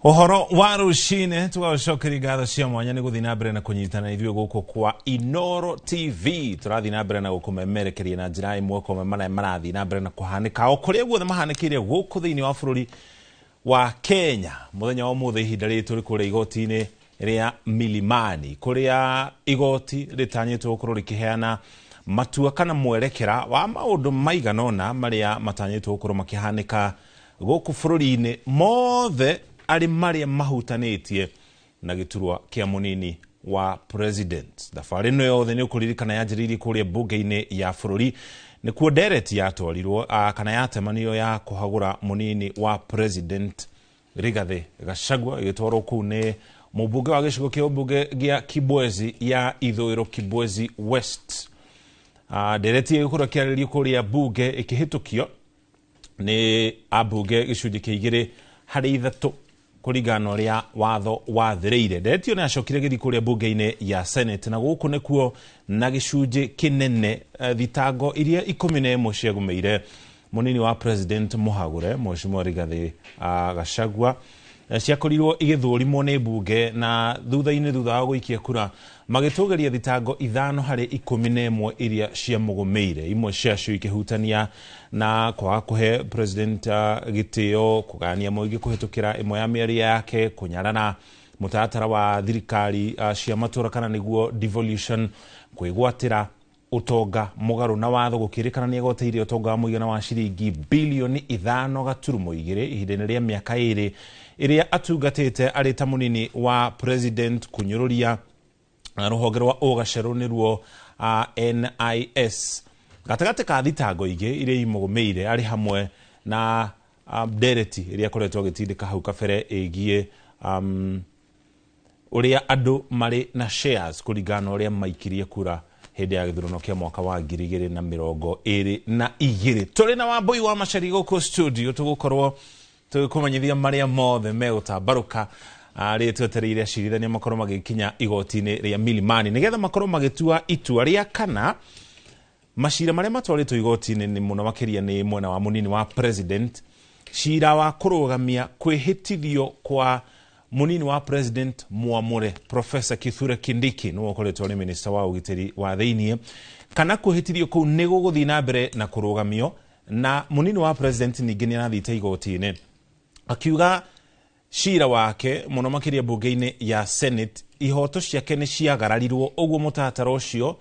Ũhoro wa rũcinĩ, tũgagũcokeria ngatho cia mwanya nĩ gũthiĩ na mbere na kũnyitana ithuĩ gũkũ kwa Inoro TV. Tũrathiĩ na mbere na gũkũmemerekeria na njĩra ĩmwe kwa ĩmwe marĩa marathiĩ na mbere na kũhanĩka o kũrĩa guothe mahanĩkĩire gũkũ thĩinĩ wa bũrũri wa Kenya. Mũthenya wa ũmũthĩ, ihinda rĩrĩ tũrĩ kũrĩa igoti-inĩ rĩa Milimani, kũrĩa igoti rĩtanyĩtwo gũkorwo rĩkĩheana matua kana mwerekera wa maũndũ maigana ũna marĩa matanyĩtwo gũkorwo makĩhanĩka gũkũ bũrũri-inĩ, mothe arĩ marĩa mahutanĩtie na gĩturwa kĩa mũnini wa president. Thabarĩ ĩno yothe, nĩ ũkũririkana, yanjĩrĩirie kũrĩa mbunge-inĩ ya bũrũri, nĩkuo ndereti yatwarirwo kana yatemanio ya kũhagũra mũnini wa president Rigathĩ Gachagua, ĩgĩtwarwo kũu nĩ mũmbunge wa gĩcigo kĩa ũmbunge gĩa Kibwezi ya Ithũĩro, Kibwezi West. Ndereti ĩgĩkorwo ĩkĩarĩrio kũrĩa mbunge, ĩkĩhĩtũkio nĩ ambunge gĩcunjĩ kĩa 2 harĩ 3 kũringana na ũrĩa watho wathĩrĩire. Ndereti ĩyo nĩ yacokire gĩthiĩ kũrĩa mbunge-inĩ ya Senate, na gũkũ nĩkuo na gĩcunjĩ kĩnene thitango iria 11 ciagũmĩire mũnini wa president mũhagũre Mheshimiwa Rigathĩ Gachagua ciakorirwo igĩthũrimwo nĩ mbunge, na thutha-inĩ, thutha wa gũikia kura, magĩtũgĩria thitango 5 harĩ 11 iria ciamũgũmĩire, imwe ciacio ikĩhutania na kwaga kũhe president gĩtĩo, kũgania mũingĩ kũhĩtũkĩra ĩmwe ya mĩario yake, kũnyarara mũtaratara wa thirikari cia matũra kana nĩguo devolution, kwĩgwatĩra ũtonga mũgarũ na watho, gũkĩrĩkana nĩ agoteire ũtonga wa mũigana wa ciringi bilioni 5.2 ihinda-inĩ rĩa mĩaka 2 ĩrĩa atungatĩte arĩ ta mũnini wa president, kũnyũrũria rũhonge rwa ũgacerũ nĩruo NIS, gatagatĩ ka thitango ingĩ iria imũgũmĩire, arĩ hamwe na ndereti ĩrĩa akoretwo agĩtindĩka hau kabere ĩgiĩ ũrĩa andũ marĩ na shares kũringana na ũrĩa maikirie kura hĩndĩ ya gĩthurano kĩa mwaka wa 2022. Tũrĩ na Wambui wa Macari gũkũ studio, tũgũkorwo tũgĩkũmenyithia marĩa mothe megũtambarũka rĩrĩ twetereire acirithania makorwo magĩkinya igoti-inĩ rĩa Milimani nĩgetha makorwo magĩtua itua rĩa kana macira marĩa matwarĩtwo igoti-inĩ nĩ mũno makĩria nĩ mwena wa mũnini wa president, cira wa kũrũgamia kwĩhĩtithio kwa mũnini wa president mwamũre Professor Kithure Kindiki, nĩwe ũkoretwo arĩ minista wa ũgitĩri wa thĩiniĩ, kana kwĩhĩtithio kũu nĩ gũgũthiĩ na mbere na kũrũgamio. Na mũnini wa president ningĩ nĩ arathiĩte igoti-inĩ akiuga cira wake mũno makĩria mbunge-inĩ ya Senate, ihoto ciake nĩ ciagararirwo, ũguo mũtaratara ũcio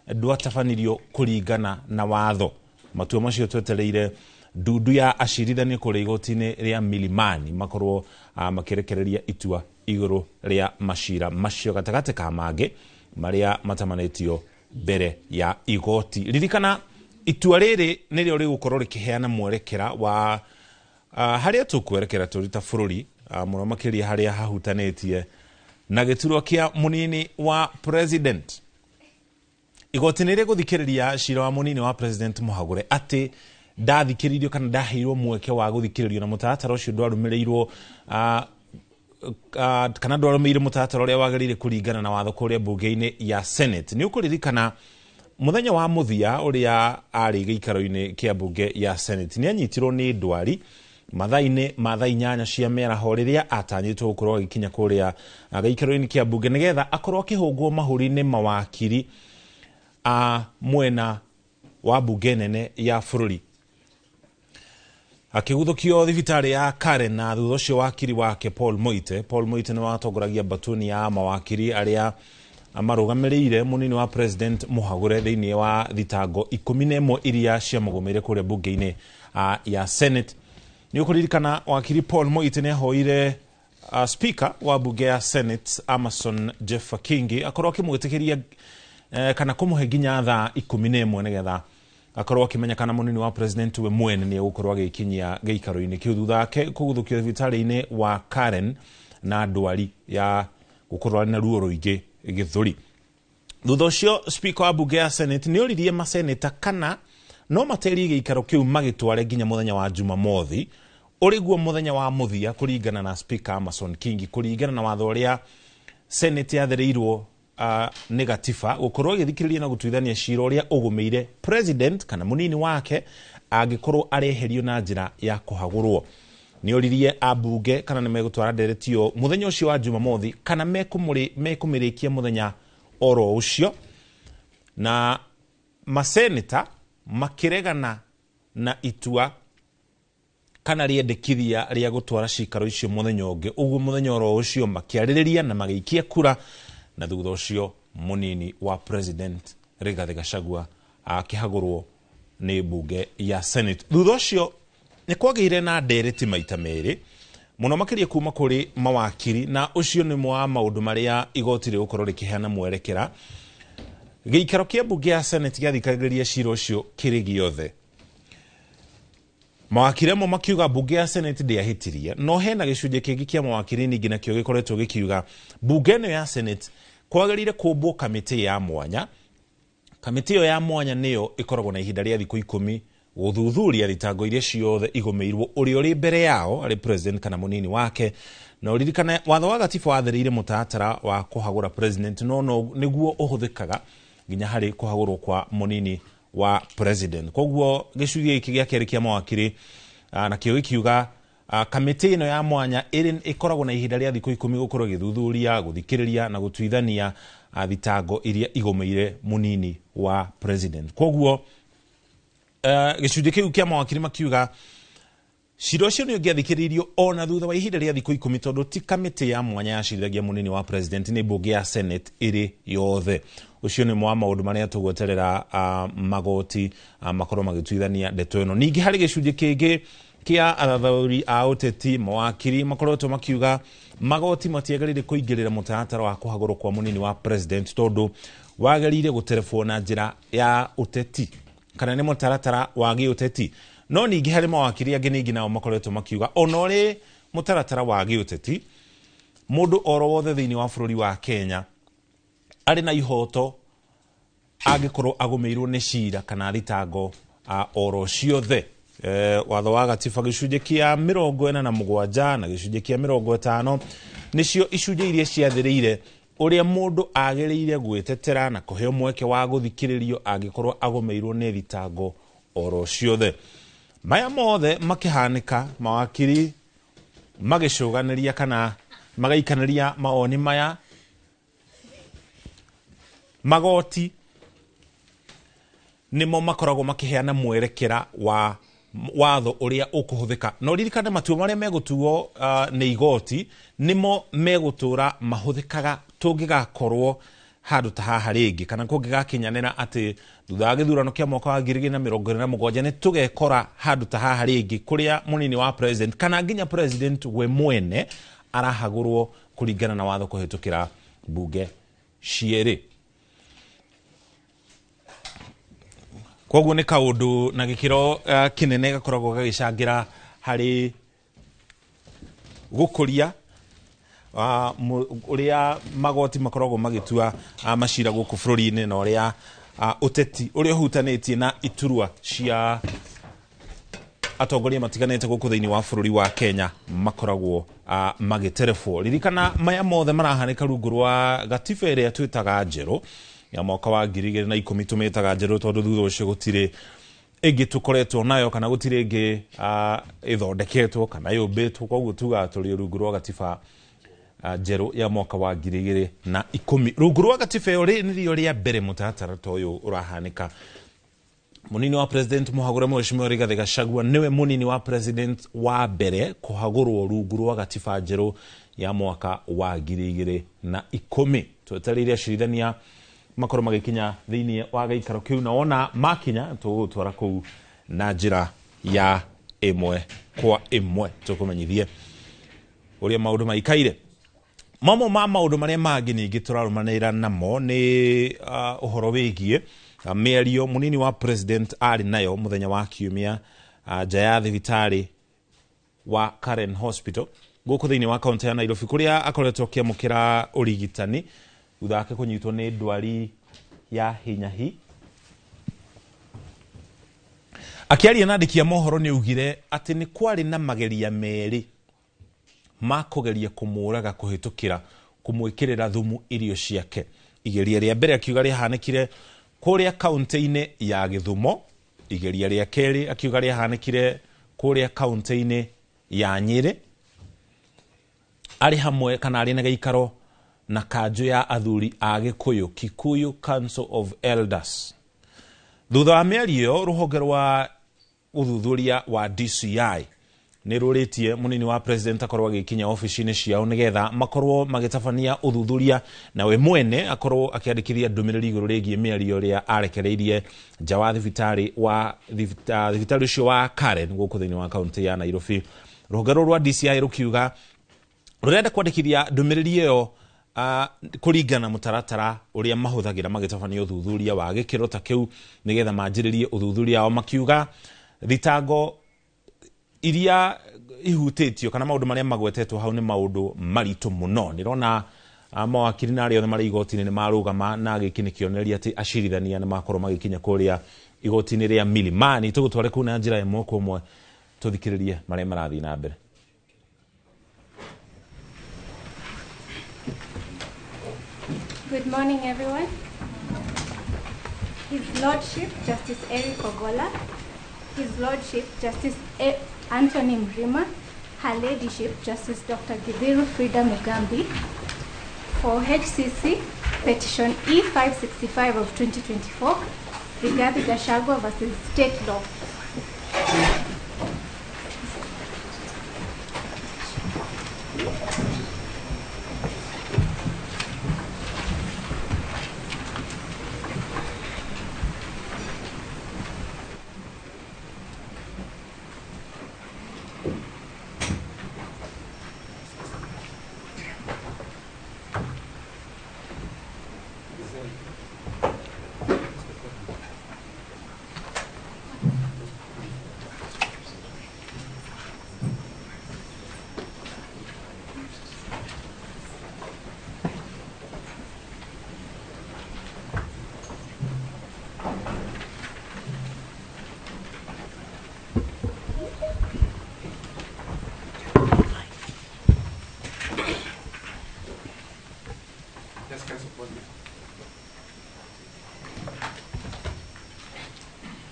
ndwatabanirio kũringana na watho. Matua macio twetereire ndundu ya acirithania kũrĩa igoti-inĩ rĩa Milimani makorwo makĩrekereria itua igũrũ rĩa macira macio, gatagatĩ ka mangĩ marĩa matamanĩtio mbere ya igoti. Ririkana, itua rĩrĩ nĩrĩo rĩgũkorwo rĩkĩheana mwerekera wa harĩa tũkwerekera tũrĩ ta bũrũri, mũno makĩria harĩa hahutanĩtie na gĩturwa kĩa mũnini wa president. Igoti nĩ rĩgũthikĩrĩria cira wa mũnini wa president mũhagũre atĩ ndathikĩrĩirio kana ndaheirwo mweke wa gũthikĩrĩrio na mũtaratara ũcio ndwarũmĩrĩirwo kana ndwarũmĩrĩire mũtaratara ũrĩa wagĩrĩire kũringana na watho kũrĩa mbunge-inĩ ya Senate. Nĩ ũkũririkana mũthenya wa mũthia ũrĩa arĩ gĩikaro-inĩ kĩa mbunge ya Senate, nĩ anyitirwo nĩ ndwari mathaa-inĩ ma thaa 8 cia mĩaraho rĩrĩa atanyĩtwo gũkorwo agĩkinya kũrĩa gĩikaro-inĩ kĩa mbunge nĩgetha akorwo akĩhũngwo mahũri nĩ mawakiri a mwena wa mbunge nene ya bũrũri, akĩguthũkio thibitarĩ ya Karen. Na thutha ũcio wakiri wake Paul Moite, Paul Moite nĩ watongoragia batuni ya mawakiri arĩa marũgamĩrĩire mũnini wa president mũhagũre thĩinĩ wa thitango 11 iria ciamũgũmĩire kũrĩa mbunge-inĩ ya Senate. Nĩ ũkũririkana wakiri Paul Moite nĩ ahoire speaker wa mbunge ya Senate Amason Jeffa Kingi akorwo akĩmwĩtĩkĩria kana kũmũhe nginya thaa 11 nĩgetha akorwo akĩmenya kana mũnini wa president we mwene nĩ egũkorwo agĩkinyia gĩikaro-inĩ kĩu thutha wake kũguthũkio thibitarĩ-inĩ wa Karen na ndwari ya gũkorwo arĩ na ruo rũingĩ gĩthũri. Thutha ũcio speaker wa mbunge ya Senate nĩ oririe maseneta kana no materie gĩikaro kĩu magĩtware nginya mũthenya wa Jumamothi, ũrĩ guo mũthenya wa mũthia kũringana na speaker Amason Kingi, kũringana na watho ũrĩa Senate yathĩrĩirwo nĩ gatiba gũkorwo ĩgĩthikĩrĩria na gũtuithania cira ũrĩa ũgũmĩire president kana mũnini wake angĩkorwo areherio na njĩra ya kũhagũrwo. Nĩ oririe ambunge kana nĩ megũtwara ndereti ĩyo mũthenya ũcio wa Jumamothi kana mekũmĩrĩkia mũthenya oro ũcio, na maseneta makĩregana na itua kana rĩendekithia rĩa gũtwara cikaro icio mũthenya ũngĩ. Ũguo mũthenya oro ũcio makĩarĩrĩria na magĩikia kura, na thutha ũcio mũnini wa president Rigathi Gachagua akĩhagũrwo nĩ mbunge ya Senate. Thutha ũcio nĩ kwagĩire na ndereti maita merĩ mũno makĩria kuma kũrĩ mawakiri, na ũcio nĩ wa maũndũ marĩa igoti rĩgũkorwo rĩkĩheana mwerekera. Gĩikaro kĩa mbunge ya Senate gĩathikagĩrĩria cira ũcio kĩrĩ gĩothe. Mawakiri amwe makiuga mbunge ya Senate ndĩahĩtirie, no hena gĩcunjĩ kĩngĩ kĩa mawakiri ningĩ nakĩo gĩkoretwo gĩkiuga mbunge ĩno ya Senate kwagĩrĩire kũmbwo kamĩtĩ ya mwanya. Kamĩtĩ ĩyo ya mwanya nĩyo ĩkoragwo na ihinda rĩa thikũ 10 gũthuthuria thitango iria ciothe igũmĩirwo ũrĩa ũrĩ mbere yao arĩ president kana mũnini wake. Na ũririkane watho wa gatiba wathĩrĩire mũtaratara wa kũhagũra president, no nĩguo ũhũthĩkaga nginya harĩ kũhagũrwo kwa mũnini wa president. Koguo gĩcunjĩ gĩkĩ gĩa kerĩ kĩa mawakiri nakĩo gĩkiuga kamĩtĩ ĩno ya mwanya ĩkoragwo na ihinda rĩa thikũ 10 gũkorwo ĩgĩthuthuria, gũthikĩrĩria na gũtuithania thitango iria igũmĩire mũnini wa president. Koguo gĩcunjĩ kĩu kĩa mawakiri makiuga cira ũcio nĩ ũngĩathikĩrĩirio ona thutha wa ihinda rĩa thikũ 10, tondũ ti kamĩtĩ ya mwanya yacirithagia mũnini wa president, nĩ mbunge ya Senate ĩrĩ yothe. Ũcio nĩ wa maũndũ marĩa tũgweterera magoti makorwo magĩtuithania ndeto ĩno. Ningĩ harĩ gĩcunjĩ kĩngĩ kĩa athathaũri a ũteti, mawakiri makoretwo makiuga magoti matiagĩrĩire kũingĩrĩra mũtaratara wa kũhagũrwo kwa mũnini wa president, tondũ wagĩrĩire gũterebwo na njĩra ya ũteti kana nĩ mũtaratara wa gĩũteti. No ningĩ harĩ mawakiri angĩ ningĩ nao makoretwo makiuga ona ũrĩ mũtaratara wa gĩũteti, mũndũ oro wothe thĩinĩ wa bũrũri wa Kenya arĩ na ihoto angĩkorwo agũmĩirwo nĩ cira kana thitango oro ciothe. Watho wa gatiba gĩcunjĩ kĩa 47 na gĩcunjĩ kĩa 50 nĩcio icunjĩ iria ciathĩrĩire ũrĩa mũndũ agĩrĩire gwĩtetera na kũheo mweke wa gũthikĩrĩrio angĩkorwo agũmĩirwo nĩ thitango oro ciothe. Maya mothe makĩhanĩka, mawakiri magĩcũganĩria kana magaikanĩria mawoni maya. Magoti nĩmo makoragwo makĩheana mwerekera wa watho ũrĩa ũkũhũthĩka. Na ũririkane matua marĩa megũtuo nĩ igoti nĩmo megũtũra mahũthĩkaga tũngĩgakorwo handũ ta haha rĩngĩ, kana kũngĩgakinyanĩra atĩ thutha wa gĩthurano kĩa mwaka wa 2027 nĩ tũgekora handũ ta haha rĩngĩ kũrĩa mũnini wa president kana nginya president we mwene arahagũrwo kũringana na watho kũhĩtũkĩra mbunge cierĩ. Koguo nĩ kaũndũ na gĩkĩro kĩnene gakoragwo gagĩcangĩra harĩ gũkũria ũrĩa magoti makoragwo magĩtua macira gũkũ bũrũri-inĩ, na ũrĩa ũteti ũrĩa ũhutanĩtie na iturwa cia atongoria matiganĩte gũkũ thĩinĩ wa bũrũri wa Kenya makoragwo magĩterebwo. Ririkana maya mothe marahanĩka rungu rwa gatiba ĩrĩa twĩtaga njerũ ya mwaka wa 2010, tũmĩtaga njerũ tondũ thutha ũcio gũtirĩ ĩngĩ tũkoretwo nayo kana gũtirĩ ĩngĩ ĩthondeketwo kana yũmbĩtwo. Koguo tugaga tũrĩ rungu rwa gatiba njerũ ya mwaka wa 2010. Rungu rwa gatiba ĩyo nĩrĩo rĩa mbere mũtaratara ta ũyũ ũrahanĩka. Mũnini wa president mũhagũre Mheshimiwa Rigathi Gachagua nĩwe mũnini wa president wa mbere kũhagũrwo rungu rwa gatiba njerũ ya mwaka wa 2010. Twetereire acirithania makorwo magĩkinya thĩinĩ wa gĩikaro kĩu, na wona makinya tũgũtwara kũu na njĩra ya ĩmwe kwa ĩmwe, tũkũmenyithie ũrĩa maũndũ maikaire. Mamwe ma maũndũ marĩa mangĩ ningĩ tũrarũmanĩrĩra namo nĩ ũhoro wĩgiĩ mĩario mũnini wa president arĩ nayo mũthenya wa kiumia nja ya thibitarĩ wa Karen Hospital gũkũ thĩinĩ wa kaunti ya Nairobi, kũrĩa akoretwo akĩamũkĩra ũrigitani thutha wake kũnyitwo nĩ ndwari ya hinyahi. Akĩaria na andĩki a mohoro nĩ augire atĩ nĩ kwarĩ na mageria merĩ ma kũgeria kũmũraga kũhĩtũkĩra kũmwĩkĩrĩra thumu irio ciake. Igeria rĩa mbere akiuga rĩahanĩkire kũrĩa kaunti-inĩ ya Gĩthumo, igeria rĩa kerĩ akiuga rĩahanĩkire kũrĩa kaunti-inĩ ya Nyeri arĩ hamwe kana arĩ na gĩikaro na kanjũ ya athuri a Gĩkũyũ, Kikuyu Council of Elders. Thutha wa mĩario rũhonge rwa ũthuthuria wa DCI nĩ rũrĩtie mũnini wa president akorwo agĩkinya obici-inĩ ciao nĩgetha makorwo magĩtabania ũthuthuria na we mwene akorwo akĩandĩkithia ndũmĩrĩri igũrũ rĩgiĩ mĩario ĩrĩa arekereirie nja wa thibitarĩ wa thibitarĩ ũcio wa Karen gũkũ thĩinĩ wa kaunti ya Nairobi. Rũhonge rũrũ rwa DCI rũkiuga rũrenda kwandĩkithia ndũmĩrĩri ĩyo kũringana mũtaratara ũrĩa mahũthagĩra magĩtabania ũthuthuria wa gĩkĩro ta kĩu nĩgetha manjĩrĩrie ũthuthuria wao, makiuga thitango iria ihutĩtio kana maũndũ marĩa magwetetwo hau nĩ maũndũ maritũ mũno. Nĩrona mawakiri na arĩa othe marĩ igoti-inĩ nĩ marũgama na gĩkĩ nĩ kĩonereria atĩ acirithania nĩ makorwo magĩkinya kũrĩa igoti-inĩ rĩa Milimani. Tũgũtware kũu na njĩra ĩmwe kwa ĩmwe tũthikĩrĩrie marĩa marathiĩ na mbere. Good morning, everyone. His Lordship Justice Eric Ogola, His Lordship Justice Anthony Mrima, Her Ladyship Justice Dr. Githiru Frida Mugambi, for HCC Petition E565 of 2024, Rigathi Gachagua versus State Law.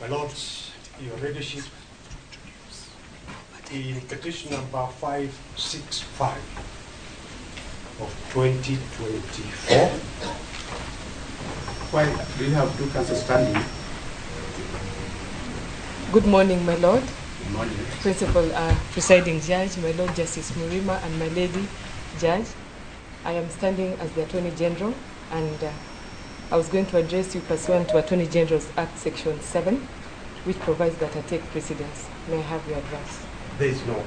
My Lords, Your Ladyship, in petition number 565 of 2024. Why do you have two counsels standing? Good morning, my Lord. Good morning. Principal Presiding Judge, my Lord Justice Mrima, and my Lady Judge. I am standing as the Attorney General, and I was going to address you pursuant to Attorney General's Act Section 7, which provides that I take precedence. May I have your advice? There is no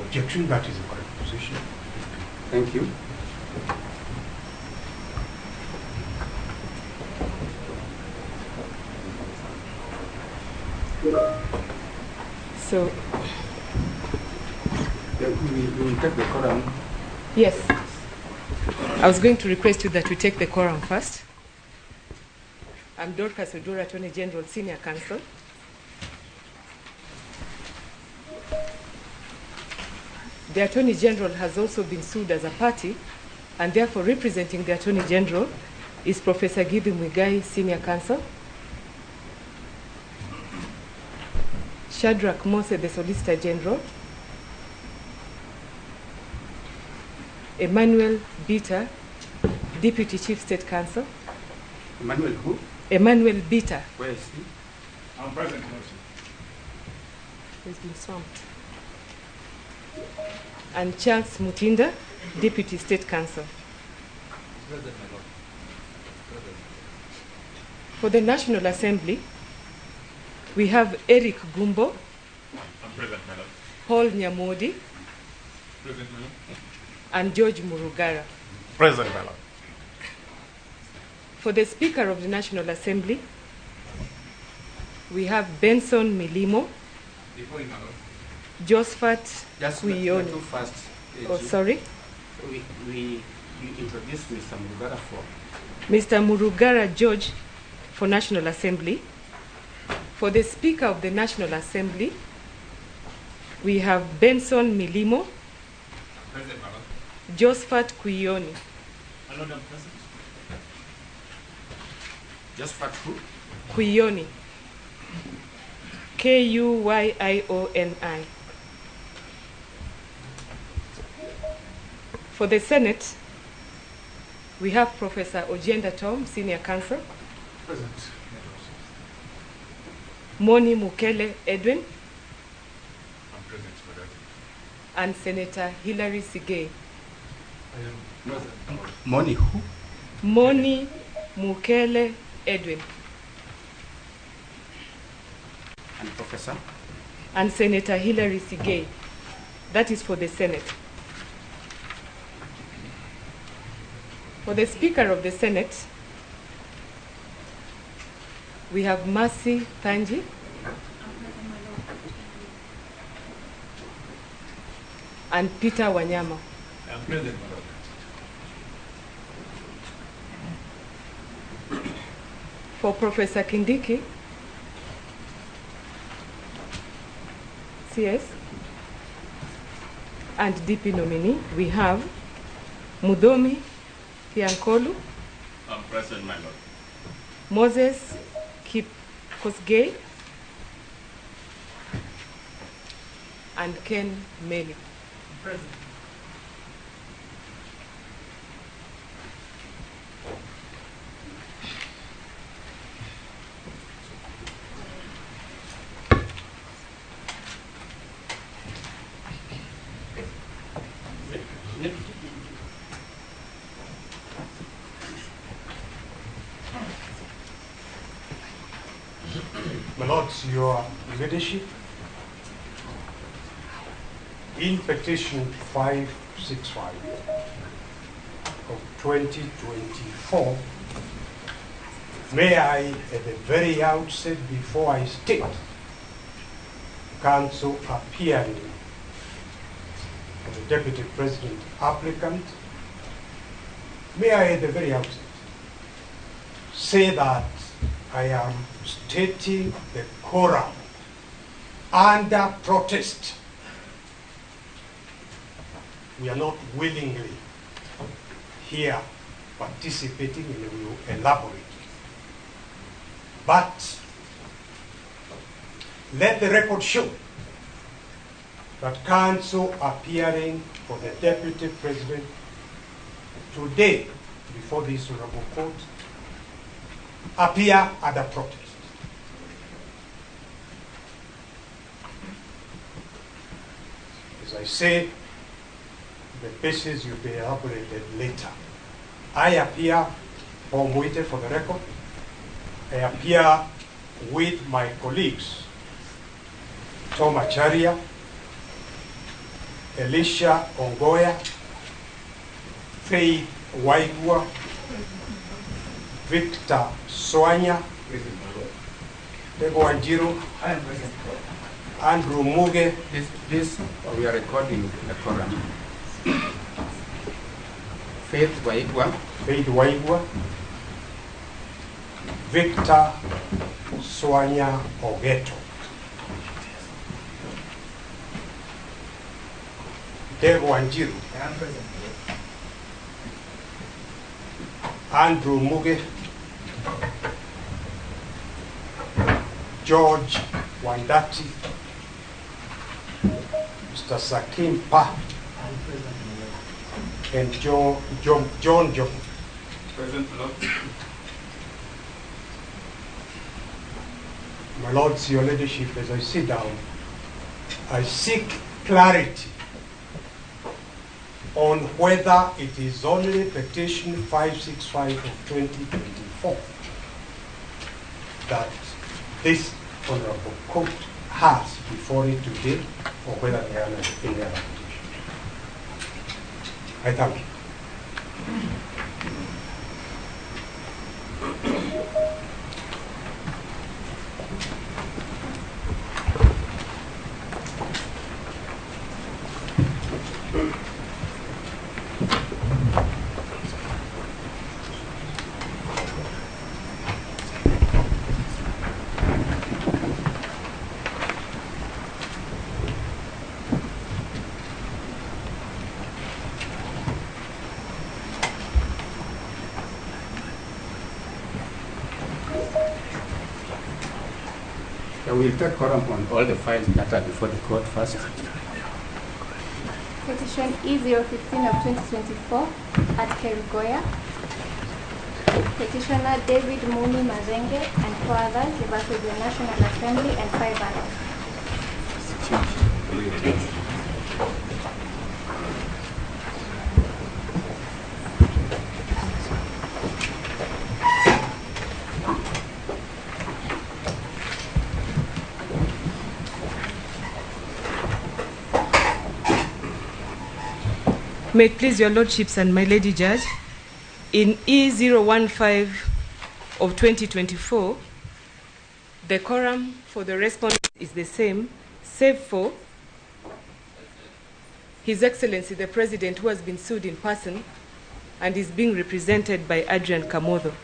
objection. That is the correct position. Thank you. So, we will take the quorum. Yes. I was going to request you that we take the quorum first. I'm Dorcas Oduor, Attorney General, Senior Counsel. The Attorney General has also been sued as a party, and therefore representing the Attorney General is Professor Githu Muigai, Senior Counsel. Shadrach Mose, the Solicitor General. Emmanuel Bita, Deputy Chief State Counsel. Emmanuel who? Emmanuel Bita. Where is he? I'm present, Lordship. He's been swamped. And Charles Mutinda, Deputy State Counsel. Present, my lord. Present. For the National Assembly, we have Eric Gumbo. I'm present, my lord. Paul Nyamodi. Present, my lord. And George Murugara. Present, my lord. For the Speaker of the National Assembly, we have Benson Milimo. Before you, my lord. Josephat Kuyoni. Too fast. Oh, sorry. You introduced Mr. Murugara for. Mr. Murugara George for National Assembly. For the Speaker of the National Assembly, we have Benson Milimo. Present, my lord. Josephat Kuyoni. My lord, I'm present. Josephat who? Kuyoni. K-U-Y-I-O-N-I. For the Senate, we have Professor Ojienda Tom, Senior Counsel. Present. Moni Mukele Edwin. I'm present, my lord. And Senator Hilary Sigei. I am present. Moni who? Moni Mukele Edwin. And Professor? And Senator Hilary Sigei. That is for the Senate. For the Speaker of the Senate, we have Mercy Thanji. And Peter Wanyama. I am present, my lord. For Professor Kindiki, CS, and DP nominee, we have Muthomi Thiankolu. I'm present, my lord. Moses Kipkosgei, and Ken Meli. Present. My lords, your leadership, in petition 565 of 2024, may I, at the very outset, before I state counsel appearing for the Deputy President applicant, may I at the very outset say that I am stating the quorum under protest. We are not willingly here participating, and we will elaborate. But let the record show that counsel appearing for the Deputy President today before this honorable court appear under protest. As I say, the basis will be elaborated later. I appear, Paul Muite, for the record. I appear with my colleagues, Tom Acharia, Elisha Ongoya, Faith Waigwa, Victor Swanya, Tego Wanjiru, Andrew Muge. This we are recording the quorum. Faith Waigwa. Faith Waigwa, Victor Swanya Ogeto, Tego Wanjiru, Andrew Muge, George Wandati, Mr. Sakim Pa, and John John. Present, my lord. My lords, your leadership, as I sit down, I seek clarity on whether it is only petition 565 of 2024 that this honorable court has before it today, or whether there are any other petitions. I thank you. We'll take quorum on all the files that are before the court first. Petition E015 of 2024 at Kerugoya. Petitioner David Muni Mazenge and 4 others versus the National Assembly and 5 others. May it please your lordships and my lady judge, in E015 of 2024, the quorum for the respondent is the same, save for His Excellency the President, who has been sued in person and is being represented by Adrian Kamotho.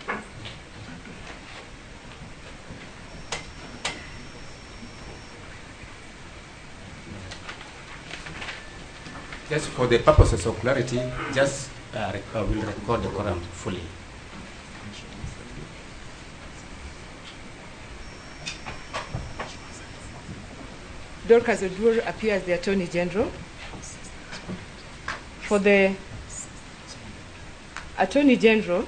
Just for the purposes of clarity, just we'll record the quorum fully. Dorcas Odur appears the Attorney General. For the Attorney General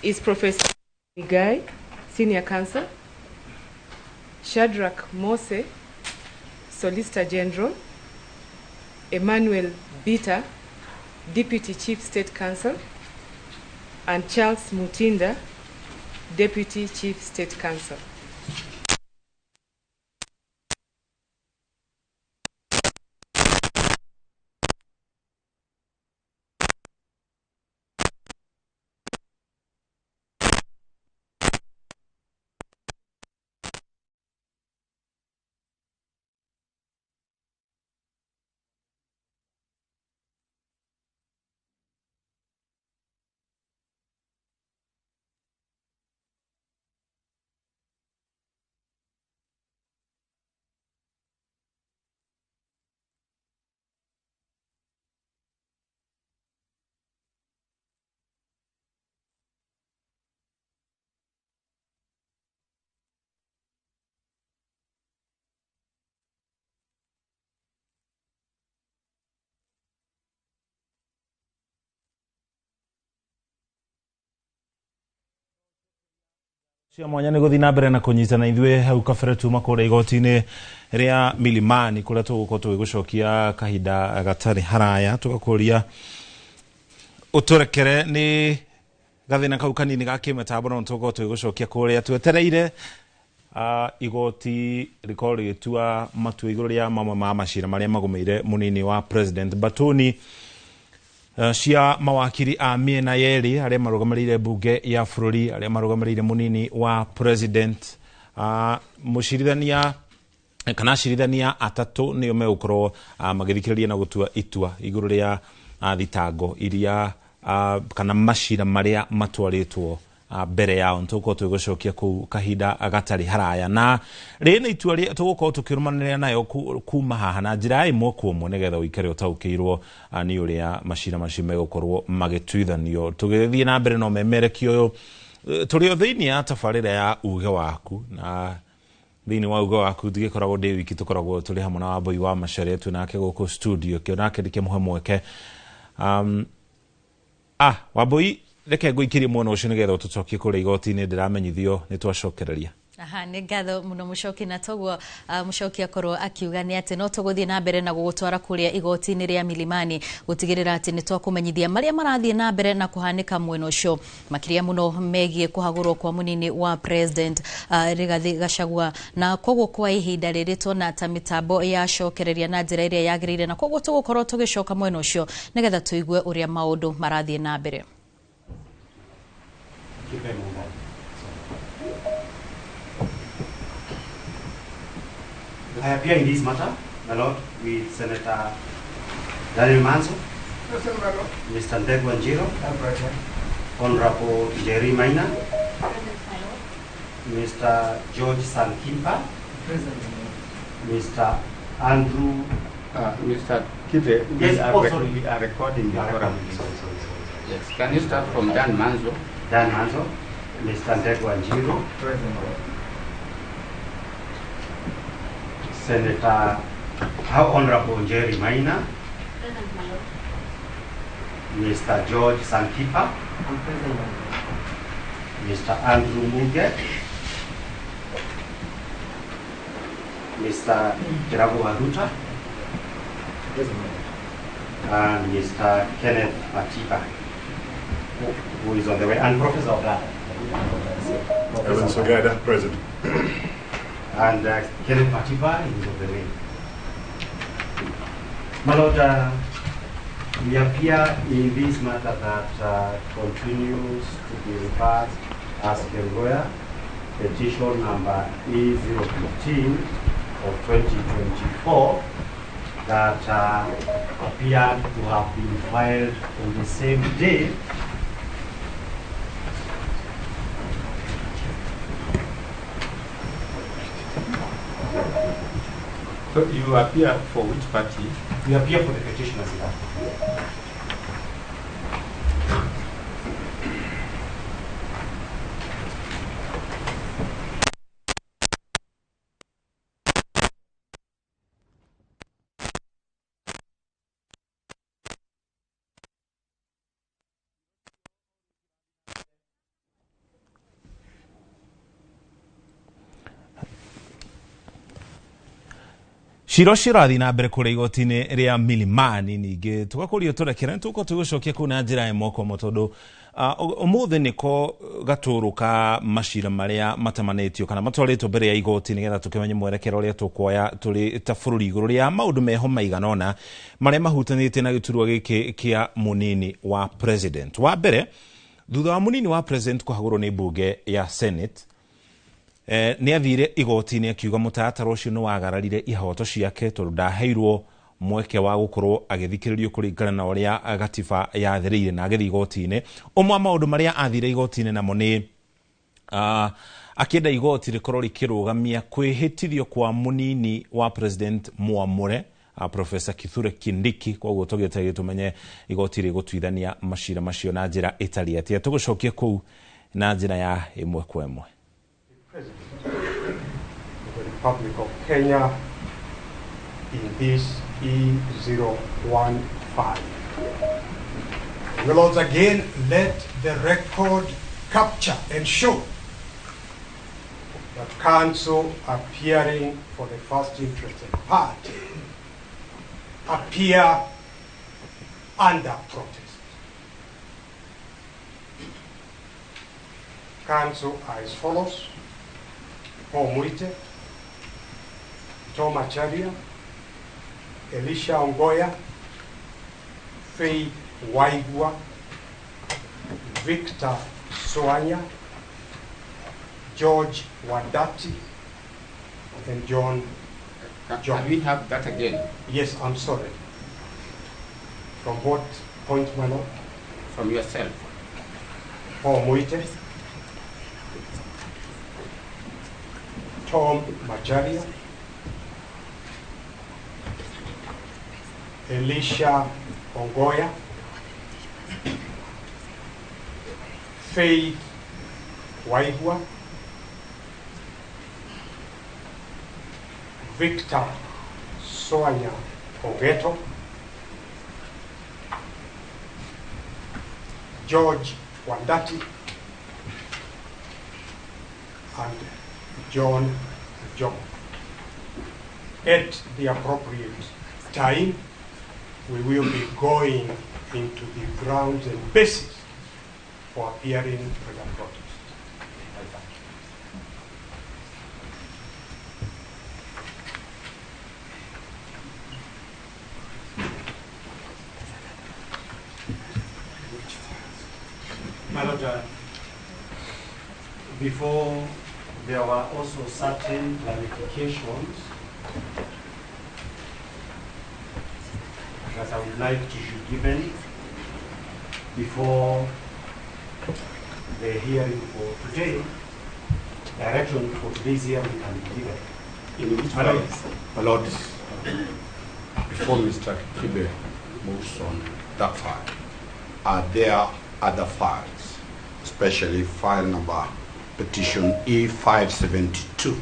is Professor Guy, Senior Counsel, Shadrach Mose, Solicitor General, Emmanuel Bita, Deputy Chief State Counsel, and Charles Mutinda, Deputy Chief State Counsel. Cia mwanya nä gå thiä na mbere na kå nyitana ithuä hau kabere tuma kå rä a igoti-inä rä a Milimani kå rä a tå gå korwo tå gä gå cokia kahinda gatarä haraya tå gakå ria å tå rekere nä gathä na kau kanini ga kä metambo no tå gåkorwo tå gä gå cokia kå rä a twetereire igoti rĩkorwo rĩgĩtua matua igũrũ rĩa mamwe ma macira marĩa magũmĩire mũnini wa President Batuni cia mawakiri a mĩena yerĩ arĩa marũgamĩrĩire mbunge ya bũrũri arĩa marũgamĩrĩire mũnini wa president mũcirithania kana acirithania atatũ nĩo megũkorwo magĩthikĩrĩria na gũtua itua igũrũ rĩa thitango iria kana macira marĩa matwarĩtwo mbere yao nĩtũgũkorwo tũgĩgũcokia kũu kahinda gatarĩ haraya na rĩrĩ nĩ itua tũgũkorwo tũkĩrũmanĩrĩra nayo kuma haha na njĩra ya ĩmwe kwa ĩmwe nĩgetha ũikare ũtaũkĩirwo nĩ ũrĩa macira macio megũkorwo magĩtuithanio tũgĩthiĩ na mbere na ũmemerekia ũyũ tũrĩ o thĩinĩ ya tabarĩra ya uge waku na thĩinĩ wa uge waku ndigĩkoragwo ndĩ wiki tũkoragwo tũrĩ hamwe na Wambui wa Macharia twĩ nake gũkũ studio kĩo nake ndĩkĩmũhe mweke Wambui reke ngũikĩrie mwena ũcio nĩgetha ũtũcokie kũrĩa igoti-inĩ ndĩramenyithio nĩ twacokereria. Aha, nĩ ngatho mũno Mũcoki na toguo Mũcoki akorwo akiuga nĩ atĩ no tũgũthiĩ na mbere na gũgũtwara kũrĩa igoti-inĩ rĩa Milimani gũtigĩrĩra atĩ nĩ twakũmenyithia marĩa marathiĩ na mbere na kũhanĩka mwena ũcio makĩria mũno megiĩ kũhagũrwo kwa mũnini wa President Rigathi Gachagua na koguo kwa ihinda rĩrĩ tuona ta mĩtambo yacokereria na njĩra ĩrĩa yagĩrĩire na koguo tũgũkorwo tũgĩcoka mwena ũcio nĩgetha tũigue ũrĩa maũndũ marathiĩ na mbere. I appear in this matter, my lord, with Senator Daniel Manzo, Present, my lord. Mr. Ndegwa Njiro, Present. Honorable Jerry Maina, Present, my lord. Mr. George Sankimpa, Present, Mr. Andrew. Mr. Kibe, Yes, we are recording the quorum. Sorry. Yes, can you start from Dan Manzo? Dan Manzo, Mr. Ndegwa Njiro, Present. Senator How Honorable Jerry Maina. Present, my lord. Mr. George Santipa. I'm present, my lord. Mr. Andrew Muge. Mr. Kiragu Waruta. Present, my lord. And Mr. Kenneth Matiba, who is on the way, and Professor Ogada. Evans Ogada, present. And Kenneth Matiba is on the way. My lord, we appear in this matter that continues to be referred as Kerugoya, petition number E015 of 2024, that appeared to have been filed on the same day So you appear for which party? We appear for the petitioners in that. Cira ũcio ũrathiĩ na mbere kũrĩa igoti-inĩ rĩa Milimani ningĩ tũgakũrio tũrekere nĩ tũgũkorwo tũgĩcokia kũu na njĩra ĩmwe kwa ĩmwe tondũ ũmũthĩ nĩko gatũrũ ka macira marĩa matamanĩtio kana matwarĩtwo mbere ya igoti nĩgetha tũkĩmenye mwerekero ũrĩa tũkuoya tũrĩ ta bũrũri igũrũ rĩa maũndũ meho maigana ũna marĩa mahutanĩtie na gĩturwa gĩkĩ kĩa mũnini wa president. Wa mbere, thutha wa mũnini wa president kũhagũrwo nĩ mbunge ya Senate, nĩ athire igoti-inĩ akiuga mũtaratara ũcio nĩ wagararire ihoto ciake tondũ ndaheirwo mweke wa gũkorwo agĩthikĩrĩrio kũringana na ũrĩa gatiba yathĩrĩire na agĩthiĩ igoti-inĩ. Ũmwe wa maũndũ marĩa athire igoti-inĩ namo nĩ akĩenda igoti rĩkorwo rĩkĩrũgamia kwĩhĩtithio kwa mũnini wa president mwamũre Professor Kithure Kindiki. Koguo tũgĩetereire tũmenye igoti rĩgũtuithania macira macio na njĩra ĩtariĩ atĩa. Tũgũcokia kũu na njĩra ya ĩmwe kwa ĩmwe. President of the Republic of Kenya in this E015. My lords, again, let the record capture and show that counsel appearing for the first interested party appear under protest. Counsel are as follows: Paul Muite, Tom Macharia, Elisha Ongoya, Faith Waigwa, Victor Soanya, George Wandati, and John. Can we have that again? Yes, I'm sorry. From what point, my lord? From yourself. Paul Muite, Tom Macharia, Elisha Ongoya, Faith Waigwa, Victor Soanya Ogeto, George Wandati, and John John. At the appropriate time, we will be going into the grounds and basis for appearing under protest. I thank you. My Lord, before there were also certain clarifications that I would like to be given before the hearing for today. Direction for today's hearing can be given. In which files? My Lord, before Mr. Kibe moves on that file, are there other files, especially file number petition E572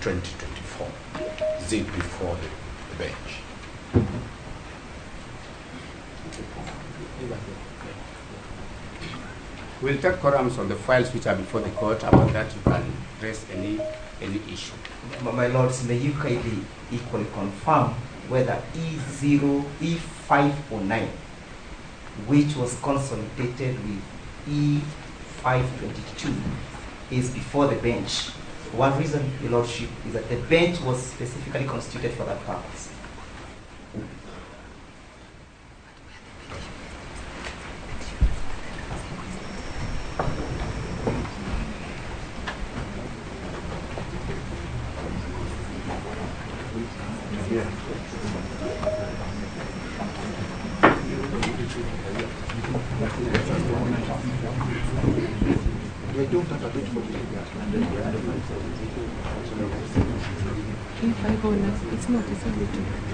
2024? Is it before the bench. We'll take quorums on the files which are before the court. About that, you can raise any issue. My lords, may you kindly equally confirm whether E509, which was consolidated with E522, is before the bench. One reason, Your Lordship, is that the bench was specifically constituted for that purpose.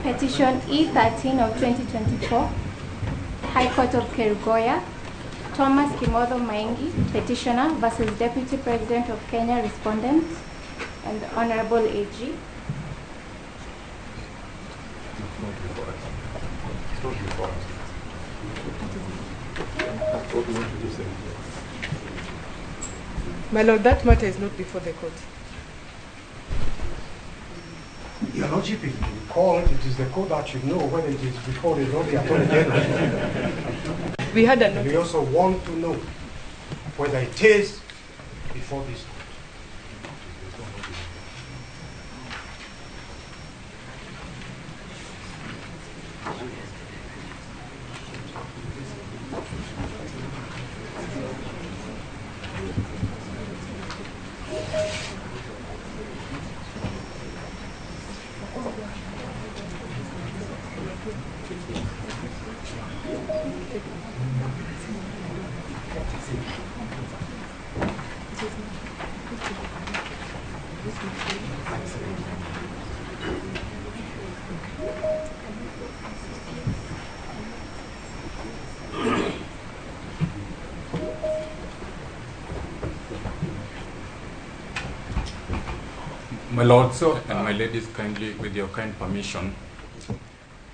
Petition E13 of 2024, High Court of Kerugoya, Thomas Kimotho Maingi, petitioner versus Deputy President of Kenya, respondent, and the Honorable AG. It's not before us. It's not before us. That's what we want to say. My lord, that matter is not before the court. Your Lordship, if you call it, it is the court that should know whether it is before the Lord the Attorney General. We had a notice. We also want to know whether it is before this court. My lords and my ladies, kindly, with your kind permission,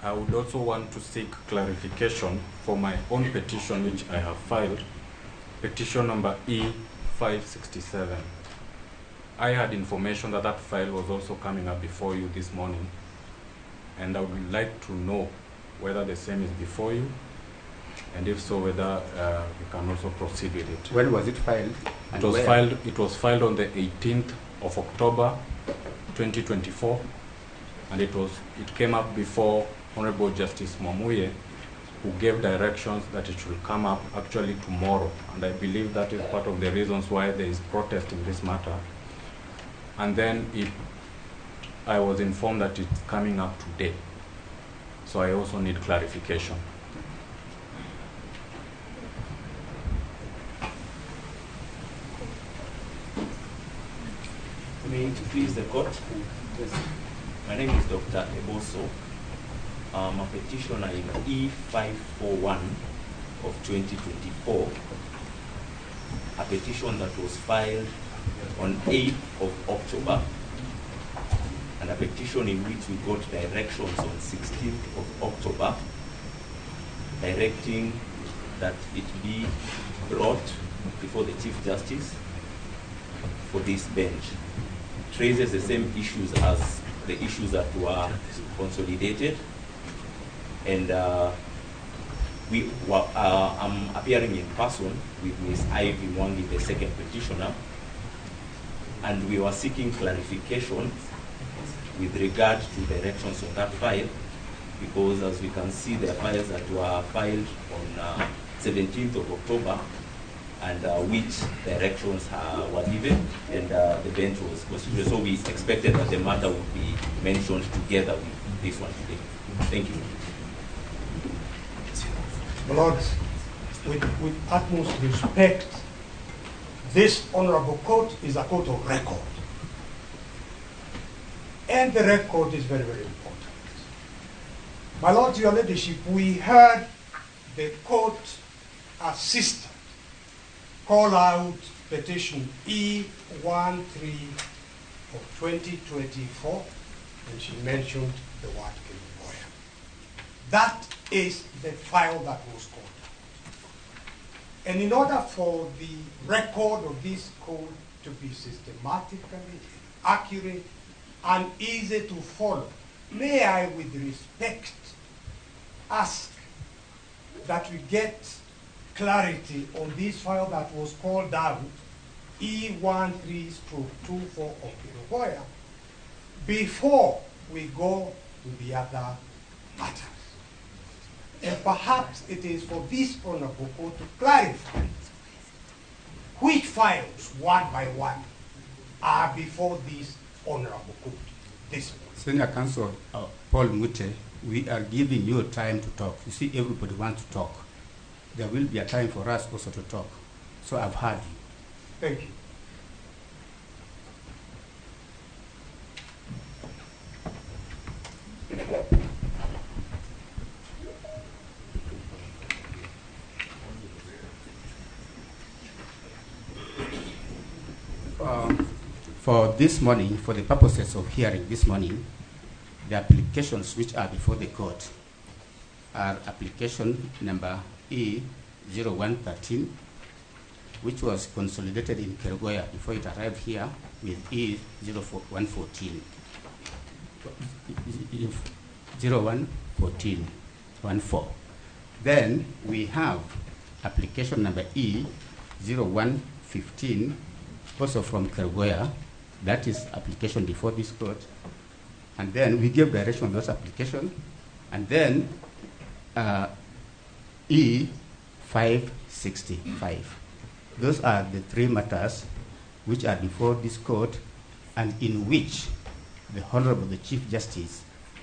I would also want to seek clarification for my own petition which I have filed, petition number E567. I had information that that file was also coming up before you this morning, and I would like to know whether the same is before you, and if so, whether we can also proceed with it. When was it filed? It was filed. It was filed on the 18th of October, 2024, and it came up before Honorable Justice Mwamuye, who gave directions that it should come up actually tomorrow, and I believe that is part of the reasons why there is protest in this matter. And then I was informed that it's coming up today, so I also need clarification. May it please the court. Yes. My name is Dr. Eboso. I'm a petitioner in E541 of 2024, a petition that was filed on 8th of October, and a petition in which we got directions on 16th of October, directing that it be brought before the Chief Justice for this bench. It raises the same issues as the issues that were consolidated, and I'm appearing in person with Ms. Ivy Mwangi, the second petitioner, and we were seeking clarification with regard to directions on that file, because as we can see, there are files that were filed on 17th of October, and which directions were given, and the bench was constituted. So we expected that the matter would be mentioned together with this one today. Thank you. My lords, with utmost respect, this honorable court is a court of record. And the record is very, very important. My lords, your ladyship, we heard the court assistant call out petition E13 of 2024, and she mentioned the word Kerugoya. That is the file that was called out. And in order for the record of this court to be systematically accurate and easy to follow, may I, with respect, ask that we get clarity on this file that was called out, E13/24 of Kerugoya, before we go to the other matters. And perhaps it is for this honorable court to clarify which files, one by one, are before this honorable court this morning. Senior Counsel Paul Muite, we are giving you time to talk. You see, everybody wants to talk. There will be a time for us also to talk. So I've heard you. Thank you. For this morning, for the purposes of hearing this morning, the applications which are before the court are application number E0113, which was consolidated in Kerugoya before it arrived here with E0114. 0114, 14. Then we have application number E0115, also from Kerugoya. That is application before this court. And then we gave direction on those applications. And then E565. Those are the three matters which are before this court and in which the Honorable the Chief Justice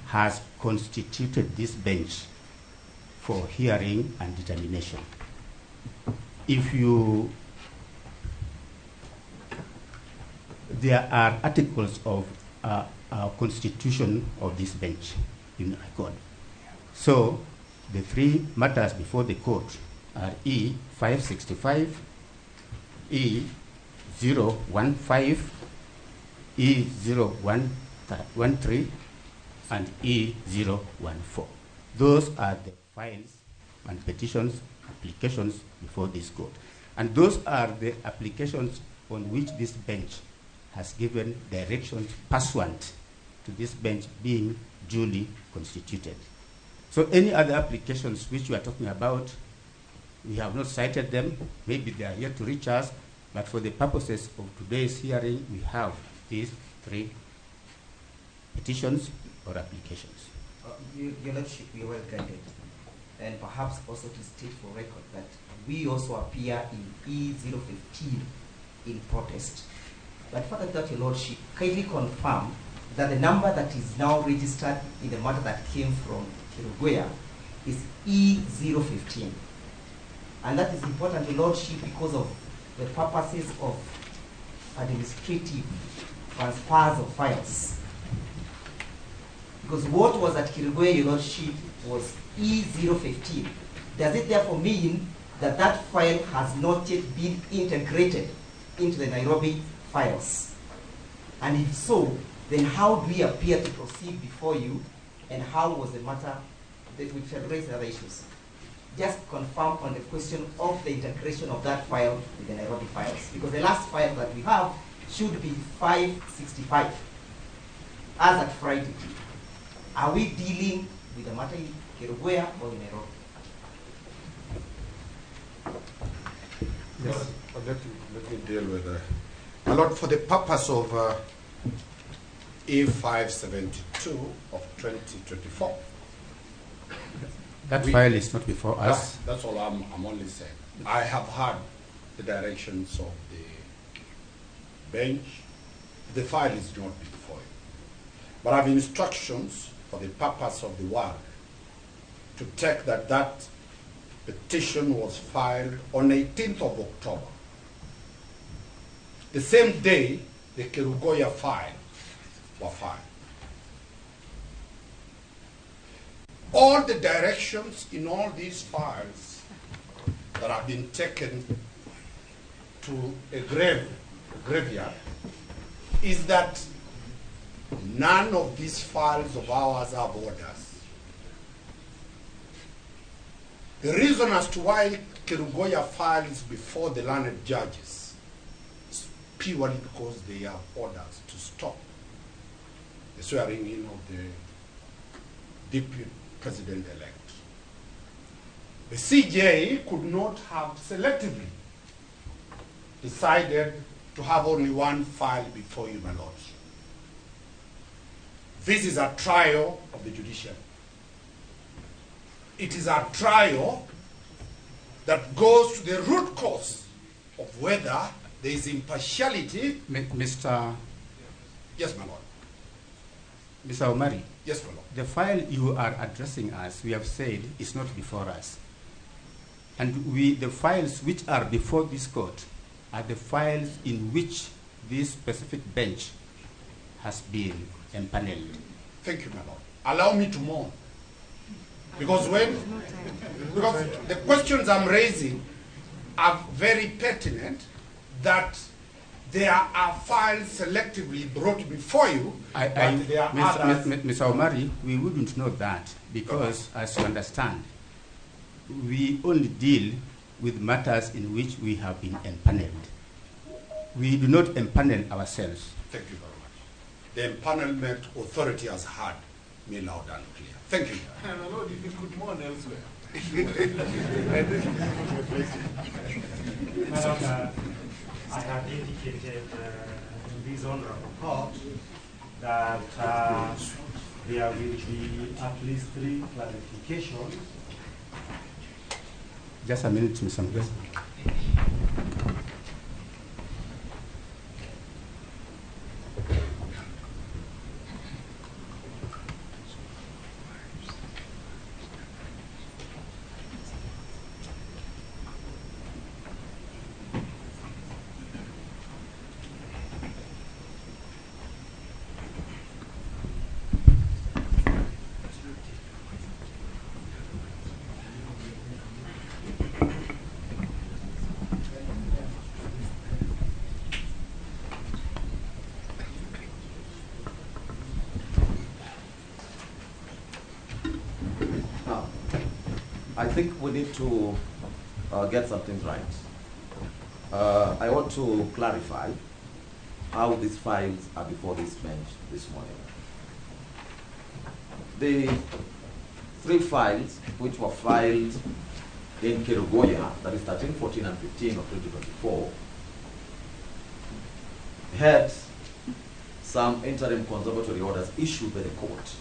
has constituted this bench for hearing and determination. If you, there are articles of constitution of this bench in record. So the three matters before the court are E565, E015, E0113, and E014. Those are the files and petitions, applications before this court. And those are the applications on which this bench has given directions pursuant to this bench being duly constituted. So any other applications which we are talking about, we have not cited them. Maybe they are yet to reach us, but for the purposes of today's hearing, we have these three petitions or applications. Your Lordship, we are well guided. And perhaps also to state for record that we also appear in E015 in protest. But further that, Your Lordship, kindly confirm that the number that is now registered in the matter that came from Kerugoya is E015. And that is important, Your Lordship, because of the purposes of administrative transfers of files. Because what was at Kerugoya, Your Lordship, was E015. Does it therefore mean that that file has not yet been integrated into the Nairobi files? And if so, then how do we appear to proceed before you, and how was the matter that we shall raise other issues? Just confirm on the question of the integration of that file with the Nairobi files, because the last file that we have should be 565, as at Friday. Are we dealing with the matter in Kerugoya or in Nairobi? Yes. Let me deal with that. My Lord, for the purpose of E572 of 2024. That file is not before us. That's all I'm only saying. I have heard the directions of the bench. The file is not before you. But I have instructions for the purpose of the work to take that that petition was filed on 18th of October. The same day the Kerugoya file were filed. All the directions in all these files that have been taken to a graveyard is that None of these files of ours have orders. The reason as to why Kerugoya file is before the learned judges is purely because they have orders to stop the swearing in of the deputy president-elect. The CJ could not have selectively decided to have only one file before you, my lords. This is a trial of the judiciary. It is a trial that goes to the root cause of whether there is impartiality. Mr. Yes, my lord. Mr. Omari. Yes, my lord. The file you are addressing us, we have said, is not before us. And the files which are before this court are the files in which this specific bench has been empaneled. Thank you, my lord. Allow me to mourn. Because the questions I'm raising are very pertinent, that there are files selectively brought before you, but there are others. Mr. Omari, we wouldn't know that because, as you understand, we only deal with matters in which we have been empaneled. We do not empanel ourselves. Thank you very much. The empanelment authority has heard me loud and clear. Thank you. And my lord, if you could mourn elsewhere. Madam, I have indicated in this honorable court that there will be at least 3 clarifications. Just a minute, Mr. Mugwe. I think we need to get some things right. I want to clarify how these files are before this bench this morning. The 3 files which were filed in Kerugoya, that is 13, 14, and 15 of 2024, had some interim conservatory orders issued by the court.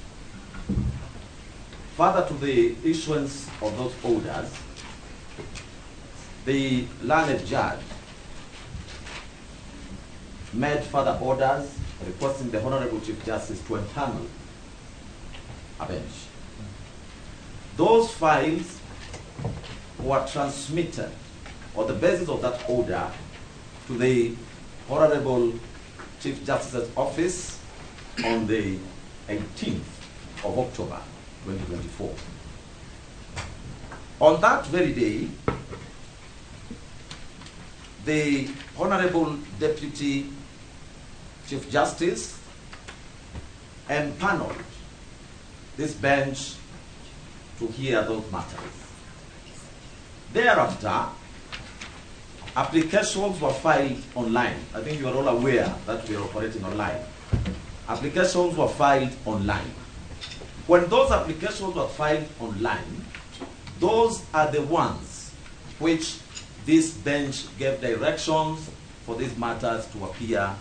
Further to the issuance of those orders, the learned judge made further orders requesting the Honorable Chief Justice to empanel a bench. Those files were transmitted on the basis of that order to the Honorable Chief Justice's office on the 18th of October 2024. On that very day, the Honorable Deputy Chief Justice empaneled this bench to hear those matters. Thereafter, applications were filed online. I think you are all aware that we are operating online. Applications were filed online. When those applications were filed online, those are the ones which this bench gave directions for these matters to appear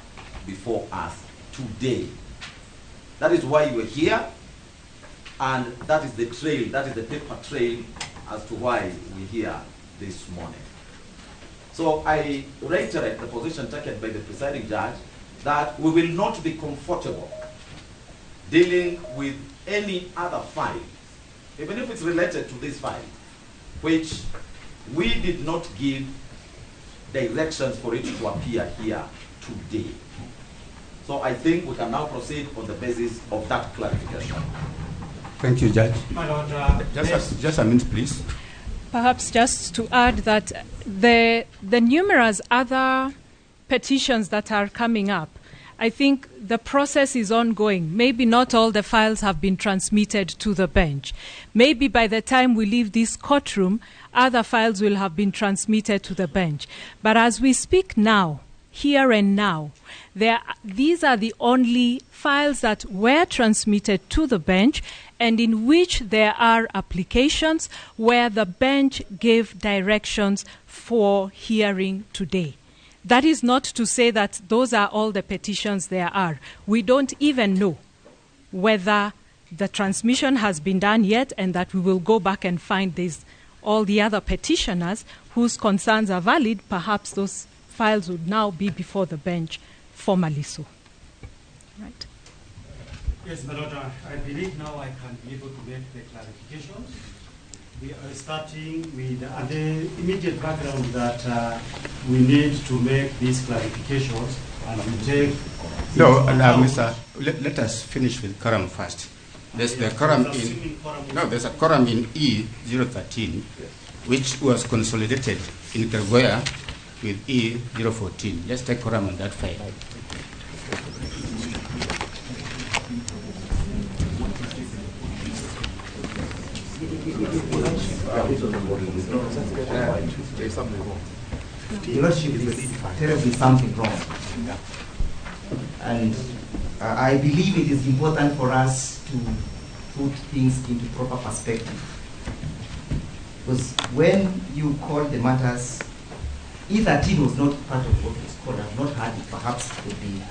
before us today. That is why you are here, and that is the trail, that is the paper trail as to why we're here this morning. So I reiterate the position taken by the presiding judge that we will not be comfortable dealing with any other file, even if it's related to this file, which we did not give directions for it to appear here today. So I think we can now proceed on the basis of that clarification. Thank you, Judge. My Lord, just a minute, please. Perhaps just to add that the numerous other petitions that are coming up I think the process is ongoing. Maybe not all the files have been transmitted to the bench. Maybe by the time we leave this courtroom, other files will have been transmitted to the bench. But as we speak now, here and now, these are the only files that were transmitted to the bench and in which there are applications where the bench gave directions for hearing today. That is not to say that those are all the petitions there are. We don't even know whether the transmission has been done yet and that we will go back and find these, all the other petitioners whose concerns are valid. Perhaps those files would now be before the bench formally so. Right. Yes, my lord, I believe now I can be able to make the clarifications. We are starting with the immediate background that we need to make these clarifications and we take... No, Mr. Let us finish with quorum first. There's the quorum in... No, there's a quorum in E013, yes, which was consolidated in Kerugoya with E014. Let's take quorum on that file. Your Lordship, is terribly something wrong. And I believe it is important for us to put things into proper perspective. Because when you call the matters, E13 was not part of what was called. I've not heard it. Perhaps it could be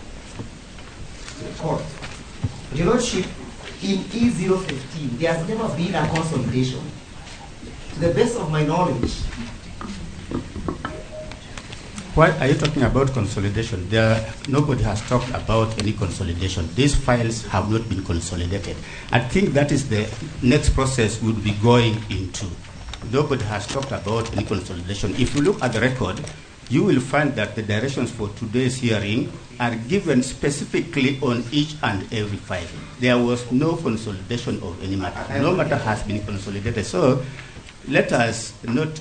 to the court. But Your Lordship, in E015, there has never been a consolidation. To the best of my knowledge. Why are you talking about consolidation? Nobody has talked about any consolidation. These files have not been consolidated. I think that is the next process we'll be going into. Nobody has talked about any consolidation. If you look at the record, you will find that the directions for today's hearing are given specifically on each and every file. There was no consolidation of any matter. No matter has been consolidated. So let us not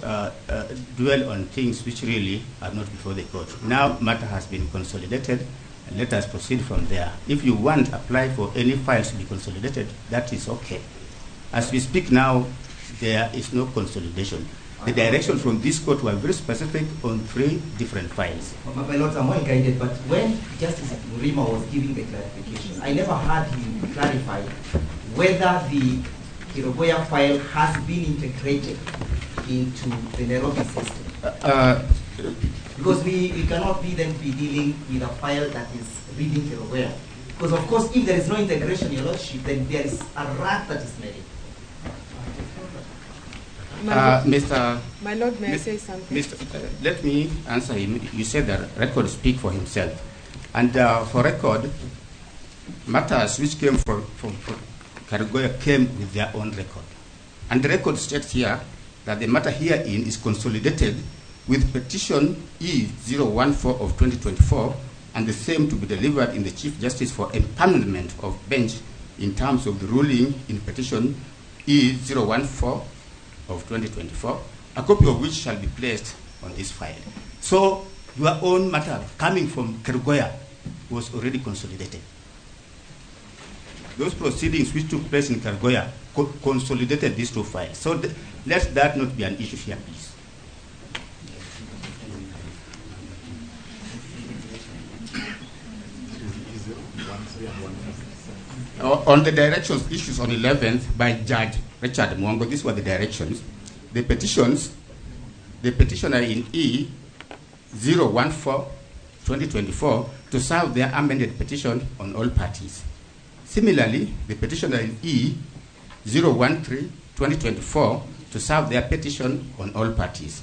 dwell on things which really are not before the court. Now matter has been consolidated, and let us proceed from there. If you want to apply for any files to be consolidated, that is okay. As we speak now, there is no consolidation. The directions from this court were very specific on 3 different files. My lords, I'm well guided, but when Justice Mrima was giving the clarification, I never heard him clarify whether the Kerugoya file has been integrated into the Nairobi system. Because we cannot be dealing with a file that is reading Kerugoya. Because of course, if there is no integration, Your Lordship, then there is a rat that is made. Mr. My Lord, may I say something? Mr. Let me answer him. You said that record speak for himself. And for record, matters which came from Kerugoya came with their own record. And the record states here that the matter herein is consolidated with petition E014 of 2024 and the same to be delivered in the Chief Justice for empanelment of bench in terms of the ruling in petition E014 of 2024, a copy of which shall be placed on this file. So your own matter coming from Kerugoya was already consolidated. Those proceedings which took place in Kerugoya consolidated these 2 files. So let that not be an issue here, please. On the directions issues on 11th by Judge Richard Mwongo, these were the directions. The petitions, the petitioner in E014 2024 to serve their amended petition on all parties. Similarly, the petitioner in E013 2024 to serve their petition on all parties.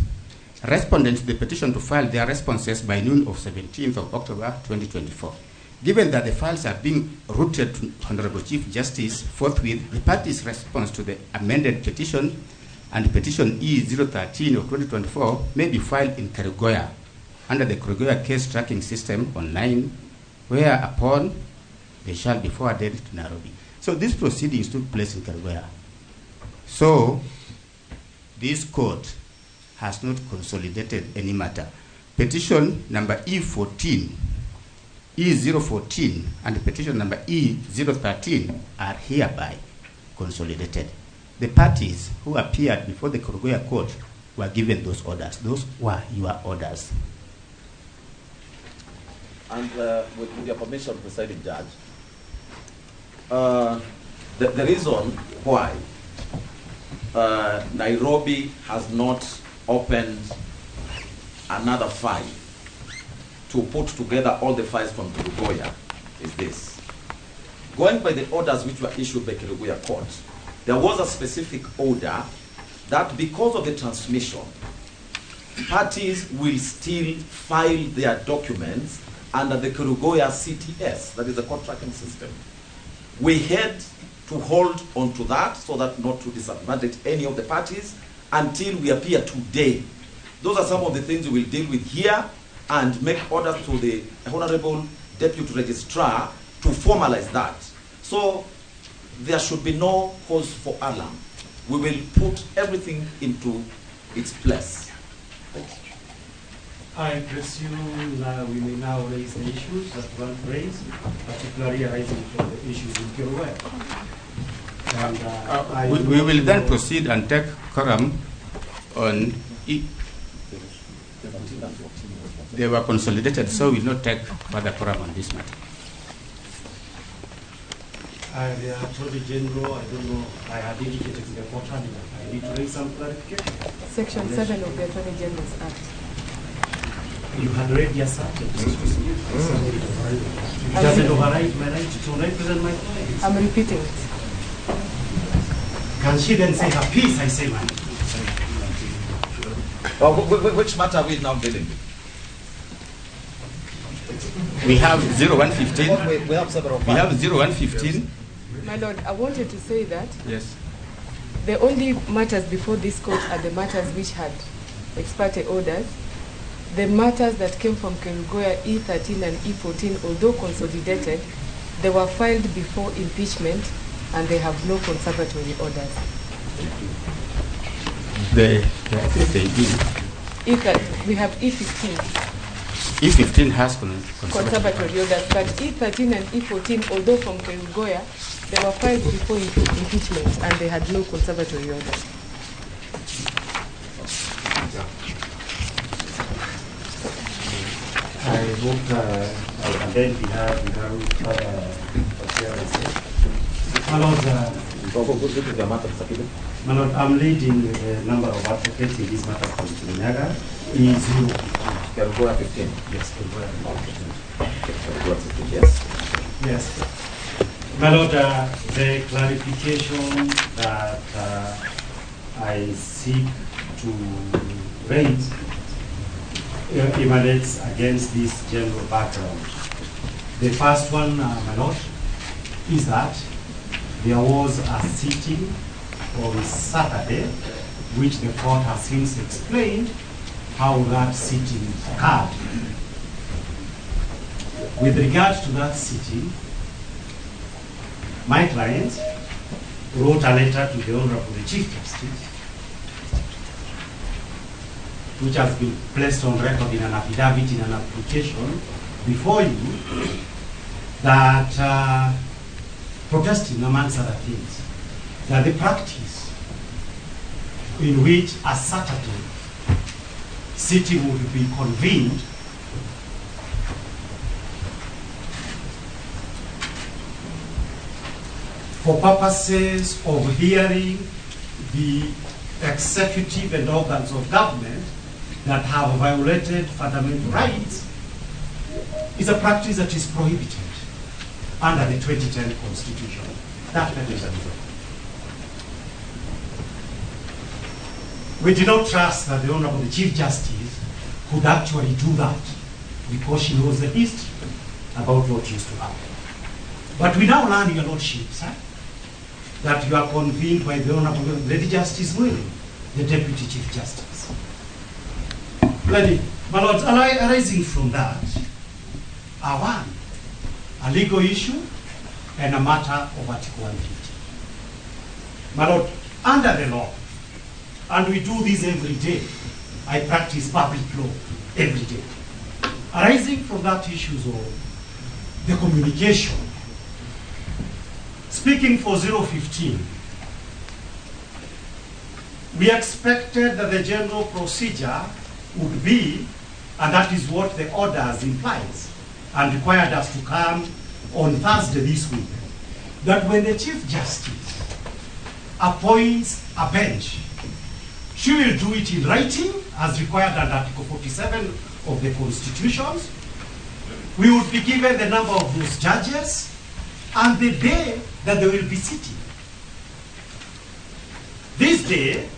Respondents to the petition to file their responses by noon of 17th of October 2024. Given that the files are being routed to Honorable Chief Justice forthwith, the party's response to the amended petition and petition E013 of 2024 may be filed in Kerugoya under the Kerugoya case tracking system online, whereupon they shall be forwarded to Nairobi. So these proceedings took place in Kerugoya. So this court has not consolidated any matter. Petition number E14, E014 and petition number E013 are hereby consolidated. The parties who appeared before the Kerugoya court were given those orders. Those were your orders. And with your permission, presiding judge, the reason why Nairobi has not opened another file to put together all the files from Kerugoya is this. Going by the orders which were issued by Kerugoya court, there was a specific order that because of the transmission, parties will still file their documents under the Kerugoya CTS, that is the court tracking system. We had to hold on to that so that not to disadvantage any of the parties until we appear today. Those are some of the things we will deal with here and make orders to the Honorable Deputy Registrar to formalize that. So there should be no cause for alarm. We will put everything into its place. I presume we may now raise the issues that we want to raise, particularly arising from the issues in Kerugoya. And, we will then proceed and take quorum on E. They were consolidated, so we will not take further quorum on this matter. The Attorney General, I don't know, I had indicated to the court earlier. I need to raise some clarification. Section 7 of the Attorney General's Act. You had already asserted. It doesn't override my right to represent my clients. I'm repeating it. Can she then say her piece? I say mine. Well, which matter are we now dealing with? We have 0115. We have several. We have 0115. My Lord, I wanted to say that. Yes. The only matters before this court are the matters which had ex parte orders. The matters that came from Kerugoya E13 and E14, although consolidated, they were filed before impeachment and they have no conservatory orders. They do. We have E15. E15 has conservatory orders, but E13 and E14, although from Kerugoya, they were filed before impeachment and they had no conservatory orders. I hope I can then be heard without further interference. My Lord, I'm leading a number of advocates in this matter from Kirinyaga. E015. Kerugoya 15. Yes, Kerugoya 15. Kerugoya 15, yes. Yes. My Lord, the clarification that I seek to raise emanates against this general background. The first one, my Lord, is that there was a sitting on Saturday, which the court has since explained how that sitting occurred. With regard to that sitting, my client wrote a letter to the Honorable the Chief Justice, which has been placed on record in an affidavit in an application before you, that protesting, amongst other things, that the practice in which a Saturday sitting would be convened for purposes of hearing the executive and organs of government that have violated fundamental rights is a practice that is prohibited under the 2010 Constitution. That petition. We did not trust that the Honorable the Chief Justice could actually do that because she knows the history about what used to happen. But we now learn, Your Lordship, sir, that you are convened by the Honorable Lady Justice Mwiri, the Deputy Chief Justice. Lady, my Lord, arising from that are one, a legal issue and a matter of Article 150. My Lord, under the law, and we do this every day, I practice public law every day. Arising from that issues of the communication. Speaking for 015, we expected that the general procedure would be, and that is what the orders implies and required us to come on Thursday this week, that when the Chief Justice appoints a bench, she will do it in writing as required under Article 47 of the Constitution. We would be given the number of those judges and the day that they will be sitting. This day,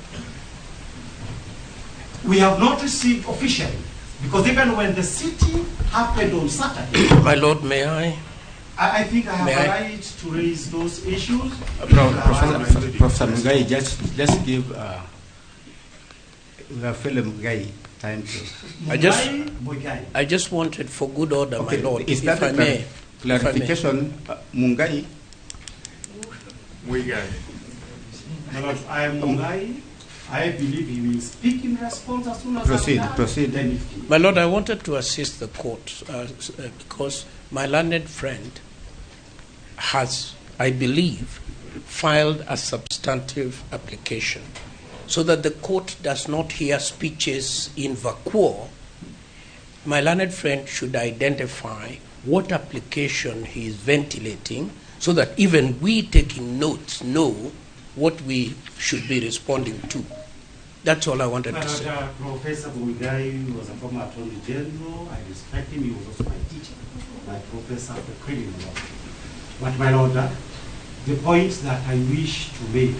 we have not received officially, because even when the sitting happened on Saturday... My Lord, may I? I think I have a right to raise those issues. Professor Muigai, just let's give Philip Muigai time to... I just wanted, for good order, okay, my Lord, is if that I may. Clarification, Mungai? Muigai. My Lord, I am Mungai. I believe he will speak in response as soon as Proceed. Then. My Lord, I wanted to assist the court because my learned friend has, I believe, filed a substantive application so that the court does not hear speeches in vacuo. My learned friend should identify what application he is ventilating so that even we taking notes know what we should be responding to. That's all I wanted to say. Professor Muigai was a former Attorney General. I respect him. He was also my teacher, my professor for criminal law. But my Lord, the point that I wish to make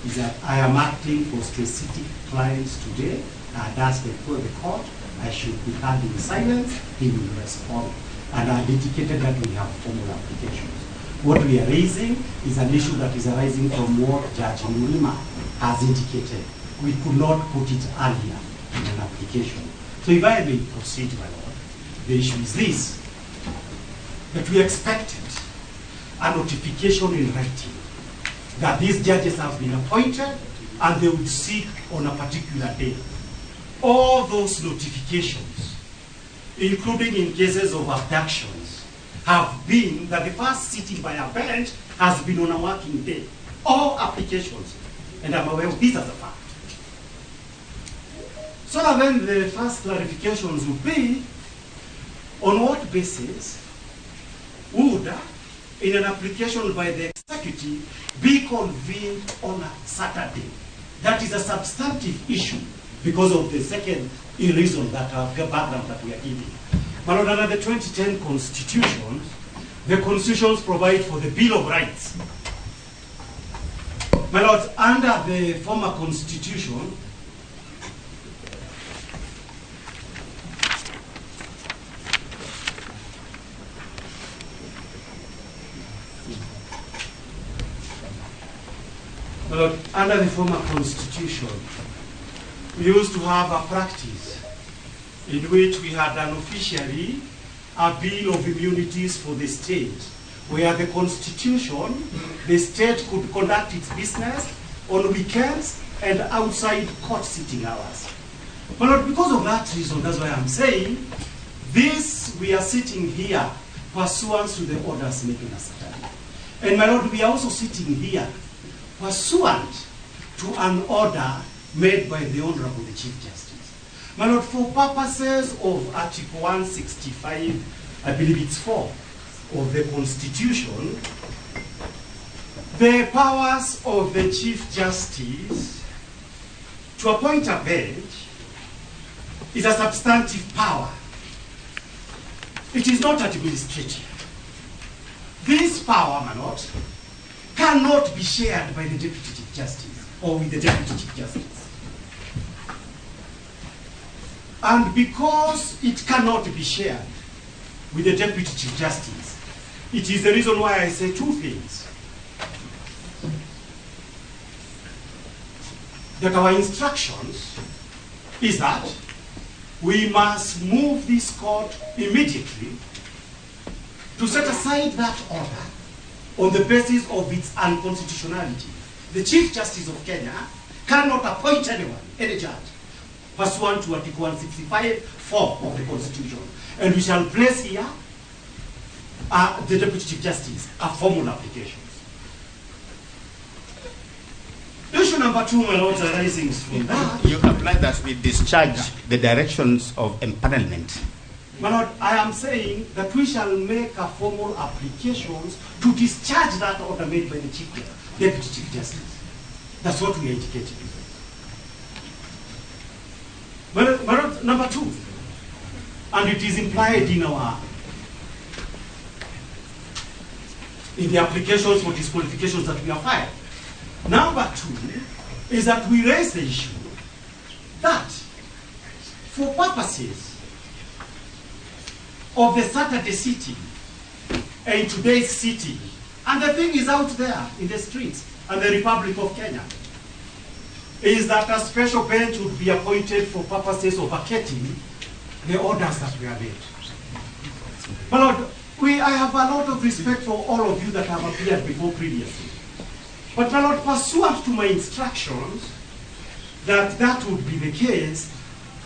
is that I am acting for specific clients today, and as they put the court, I should be heard in silence. He will respond. And I indicated that we have formal applications. What we are raising is an issue that is arising from what Judge Murima has indicated. We could not put it earlier in an application. So if I may proceed, my Lord, the issue is this, that we expected a notification in writing that these judges have been appointed and they would sit on a particular day. All those notifications, including in cases of abductions, have been that the first sitting by a bench has been on a working day. All applications, and I'm aware of this as a fact. So that then the first clarifications would be, on what basis would, in an application by the executive, be convened on a Saturday? That is a substantive issue because of the second reason that our background that we are giving. But under the 2010 Constitution, the constitutions provide for the Bill of Rights. My lords, under the former Constitution, we used to have a practice in which we had unofficially a bill of immunities for the state, where the constitution, the state could conduct its business on weekends and outside court sitting hours. But because of that reason, that's why I'm saying this, we are sitting here pursuant to the orders made on a Saturday. And my lord, we are also sitting here pursuant to an order made by the Honorable the Chief Justice. My lord, for purposes of Article 165, I believe it's 4, of the Constitution, the powers of the Chief Justice to appoint a bench is a substantive power. It is not administrative. This power, my lord, cannot be shared by the Deputy Chief Justice or with the Deputy Chief Justice. And because it cannot be shared with the Deputy Chief Justice, it is the reason why I say two things. That our instructions is that we must move this court immediately to set aside that order on the basis of its unconstitutionality. The Chief Justice of Kenya cannot appoint anyone, any judge, pursuant to Article 165(4) of the Constitution. And we shall place here the Deputy Chief Justice a formal application. Issue number 2, my lords, arising from that. You apply that we discharge the directions of empanelment. My lord, I am saying that we shall make a formal applications to discharge that order made by the Deputy Chief Justice. That's what we are indicating. My lord, number 2, and it is implied in in the applications for disqualifications that we have filed. Number 2 is that we raise the issue that for purposes of the Saturday sitting and today's sitting, and the thing is out there in the streets and the Republic of Kenya, is that a special bench would be appointed for purposes of vacating the orders that we have made. My lord, I have a lot of respect for all of you that have appeared before previously. But my lord, pursuant to my instructions that that would be the case,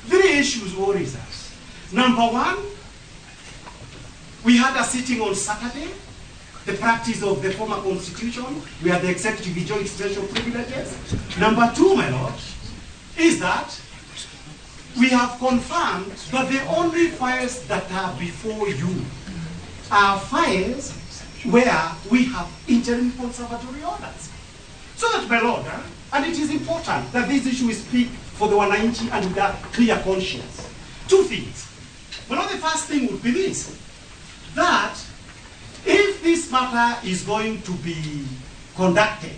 3 issues worries us. Number 1, we had a sitting on Saturday, the practice of the former constitution, where the executive enjoyed special privileges. Number 2, my lord, is that we have confirmed that the only files that are before you are files where we have interim conservatory orders. So that, my lord, and it is important that this issue is speak for the wananchi and with a clear conscience. 2 things. But the first thing would be this, that if this matter is going to be conducted,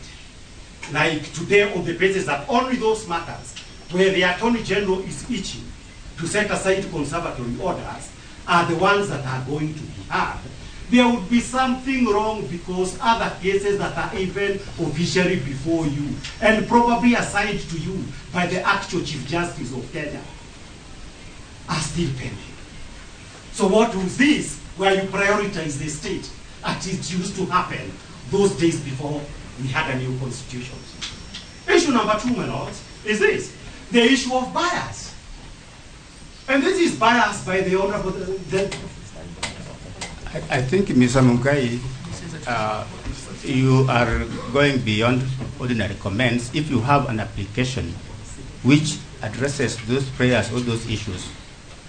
like today on the basis that only those matters where the Attorney General is itching to set aside conservatory orders are the ones that are going to be heard, there would be something wrong because other cases that are even officially before you and probably assigned to you by the actual Chief Justice of Kenya are still pending. So what was this where you prioritize the state as it used to happen those days before we had a new constitution? Issue number 2, my lords, is this, the issue of bias. And this is bias by the Honorable... I think, Mr. Mungai, you are going beyond ordinary comments. If you have an application which addresses those prayers or those issues,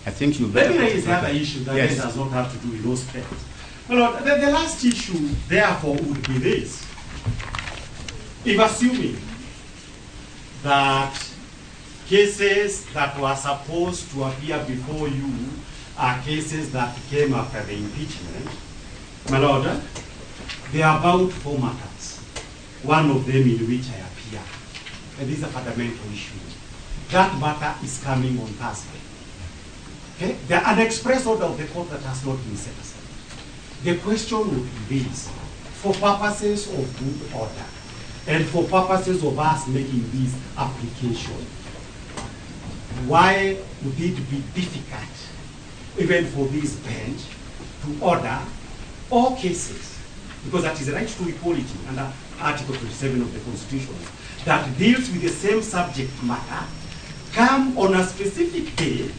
I think you better... Let me raise the other issue that yes. Does not have to do with those prayers. Well, the last issue, therefore, would be this. If assuming that cases that were supposed to appear before you are cases that came after the impeachment, my lord, there are about 4 matters, one of them in which I appear. And this is a fundamental issue. That matter is coming on Thursday. Okay? The an express order of the court that has not been set aside. The question would be this, for purposes of good order and for purposes of us making this application, why would it be difficult even for this bench to order all cases, because that is the right to equality under Article 27 of the Constitution, that deals with the same subject matter, come on a specific day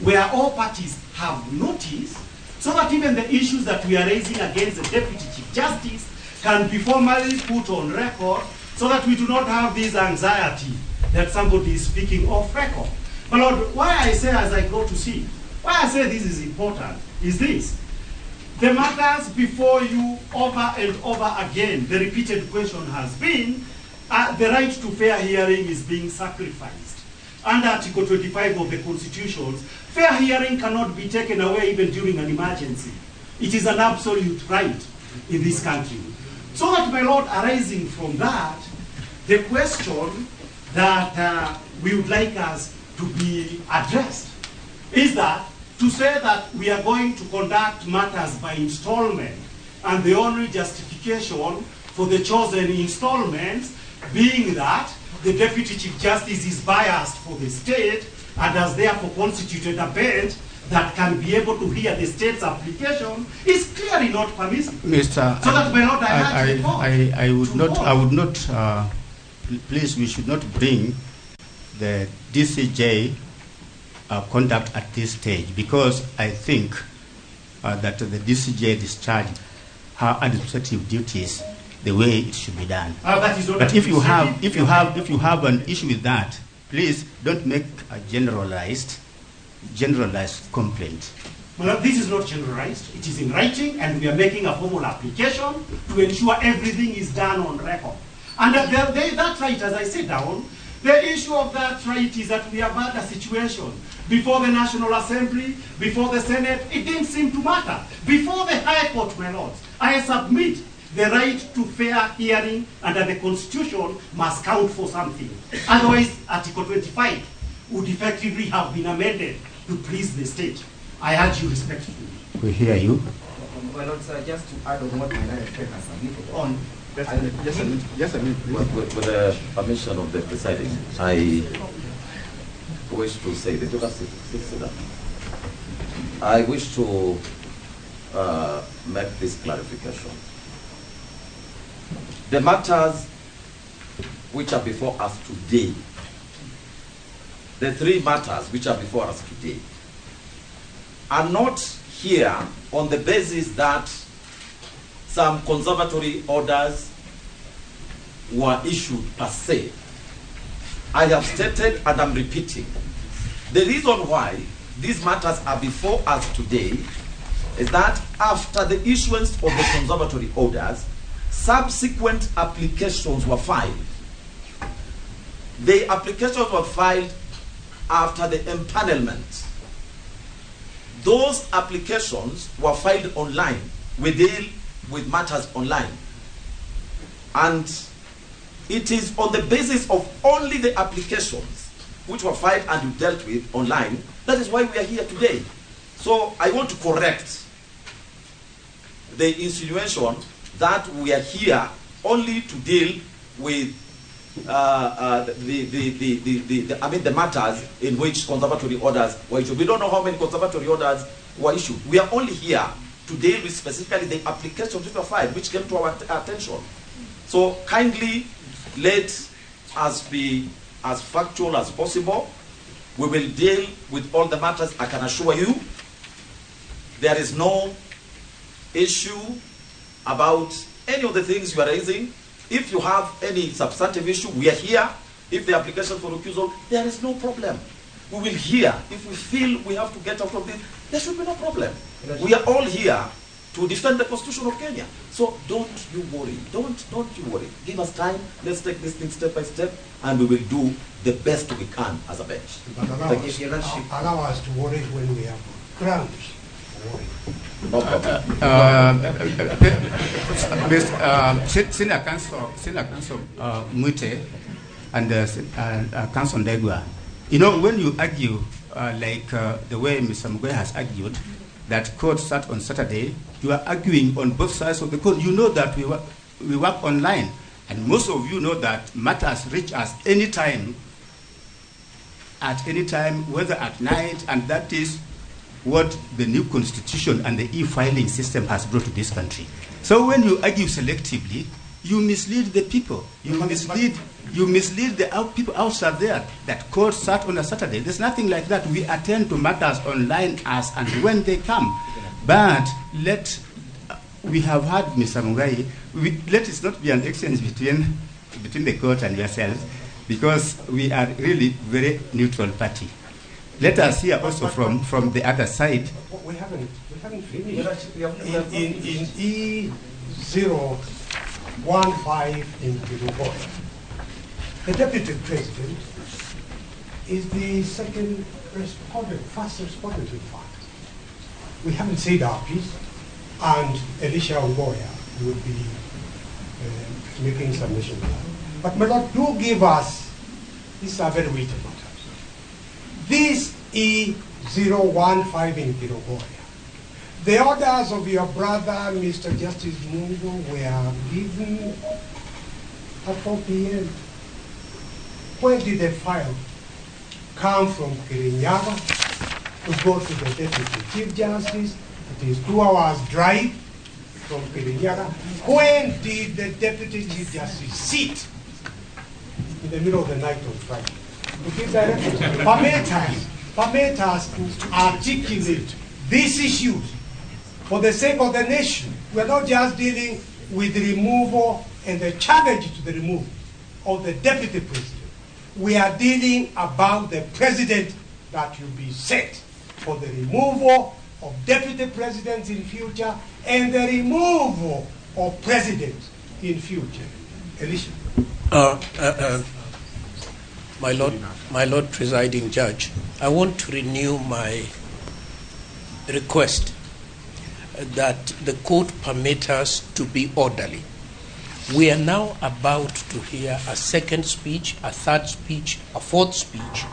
where all parties have notice, so that even the issues that we are raising against the Deputy Chief Justice can be formally put on record, so that we do not have this anxiety that somebody is speaking off record. But Lord, why I say, as I go to see, why I say this is important is this. The matters before you over and over again, the repeated question has been, the right to fair hearing is being sacrificed. Under Article 25 of the Constitution, fair hearing cannot be taken away even during an emergency. It is an absolute right in this country. So that, my Lord, arising from that, the question that we would like us to be addressed is that to say that we are going to conduct matters by installment, and the only justification for the chosen installments being that the Deputy Chief Justice is biased for the state and has therefore constituted a bench that can be able to hear the state's application, is clearly not permissible. Mr. So that, my Lord, I would not, please, we should not bring the DCJ conduct at this stage, because I think that the DCJ discharged her administrative duties the way it should be done. That is not but if you have an issue with that, please don't make a generalized complaint. Well, this is not generalized. It is in writing, and we are making a formal application to ensure everything is done on record. And that right, as I sit down, the issue of that right is that we have had a situation before the National Assembly, before the Senate, it didn't seem to matter. Before the High Court, my lords, I submit the right to fair hearing under the Constitution must count for something. Otherwise, Article 25 would effectively have been amended to please the state. I urge you respectfully. We hear you. My lords, just to add on what my learned friend has submitted on. Just a minute, please. With the permission of the presiding, I wish to say that you can sit down. I wish to make this clarification. The matters which are before us today, the three matters which are before us today, are not here on the basis that some conservatory orders were issued per se. I have stated, and I'm repeating, the reason why these matters are before us today is that after the issuance of the conservatory orders, subsequent applications were filed. The applications were filed after the empanelment. Those applications were filed online. We deal with matters online. And it is on the basis of only the applications which were filed and you dealt with online. That is why we are here today. So I want to correct the insinuation that we are here only to deal with the matters in which conservatory orders were issued. We don't know how many conservatory orders were issued. We are only here to deal with specifically the applications which were filed, which came to our attention. So kindly let us be as factual as possible. We will deal with all the matters. I can assure you there is no issue about any of the things you are raising. If you have any substantive issue, we are here. If the application for recusal, there is no problem. We will hear. If we feel we have to get out of this, there should be no problem. We are all here to defend the Constitution of Kenya. So don't you worry. Don't you worry. Give us time. Let's take this thing step by step, and we will do the best we can as a bench. But allow us to worry when we have grounds for worry. No problem. Senior Counsel Muite and Counsel Ndegwa, you know, when you argue like the way Mr. Mugoya has argued, that court sat on Saturday, you are arguing on both sides of the court. You know that we work online, and most of you know that matters reach us anytime, at any time, whether at night, and that is what the new constitution and the e-filing system has brought to this country. So when you argue selectively, you mislead the people. You mislead the people outside there that court sat on a Saturday. There's nothing like that. We attend to matters online as and when they come. But we have had Mr. Mungai, let it not be an exchange between the court and yourselves, because we are really very neutral party. Let us hear also from the other side. We haven't finished. In E015 in Kerugoya, the deputy president is the second respondent, first respondent, in fact. We haven't said our piece, and Elisha Ongoya will be making submission. But my lord, do give us, these are very weighty matters. This E015 in Kerugoya, the orders of your brother, Mr. Justice Mungo, were given at 4 p.m. When did the file come from Kirinyaga to go to the Deputy Chief Justice? It is 2 hours drive from Kirinyaga. When did the Deputy Chief Justice sit in the middle of the night on Friday to give directions? Permit us to articulate these issues For the sake of the nation, we are not just dealing with the removal and the challenge to the removal of the deputy president. We are dealing about the president that will be set for the removal of deputy presidents in future and the removal of presidents in future. Elisha. My Lord Presiding Judge, I want to renew my request that the court permit us to be orderly. We are now about to hear a second speech, a third speech, a fourth speech.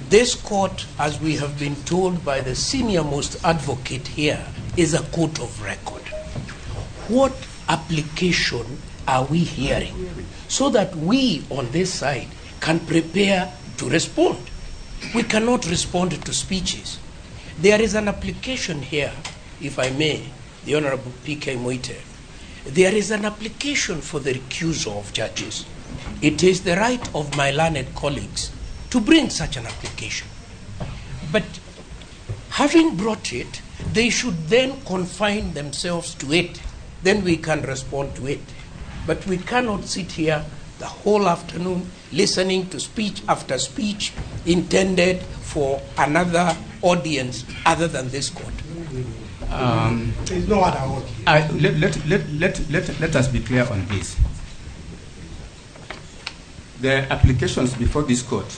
This court, as we have been told by the senior most advocate here, is a court of record. What application are we hearing so that we on this side can prepare to respond? We cannot respond to speeches. There is an application here, if I may, the Honorable P.K. Muite. There is an application for the recusal of judges. It is the right of my learned colleagues to bring such an application. But having brought it, they should then confine themselves to it. Then we can respond to it. But we cannot sit here the whole afternoon listening to speech after speech intended for another audience other than this court. There's no other audience. Let us be clear on this. The applications before this court,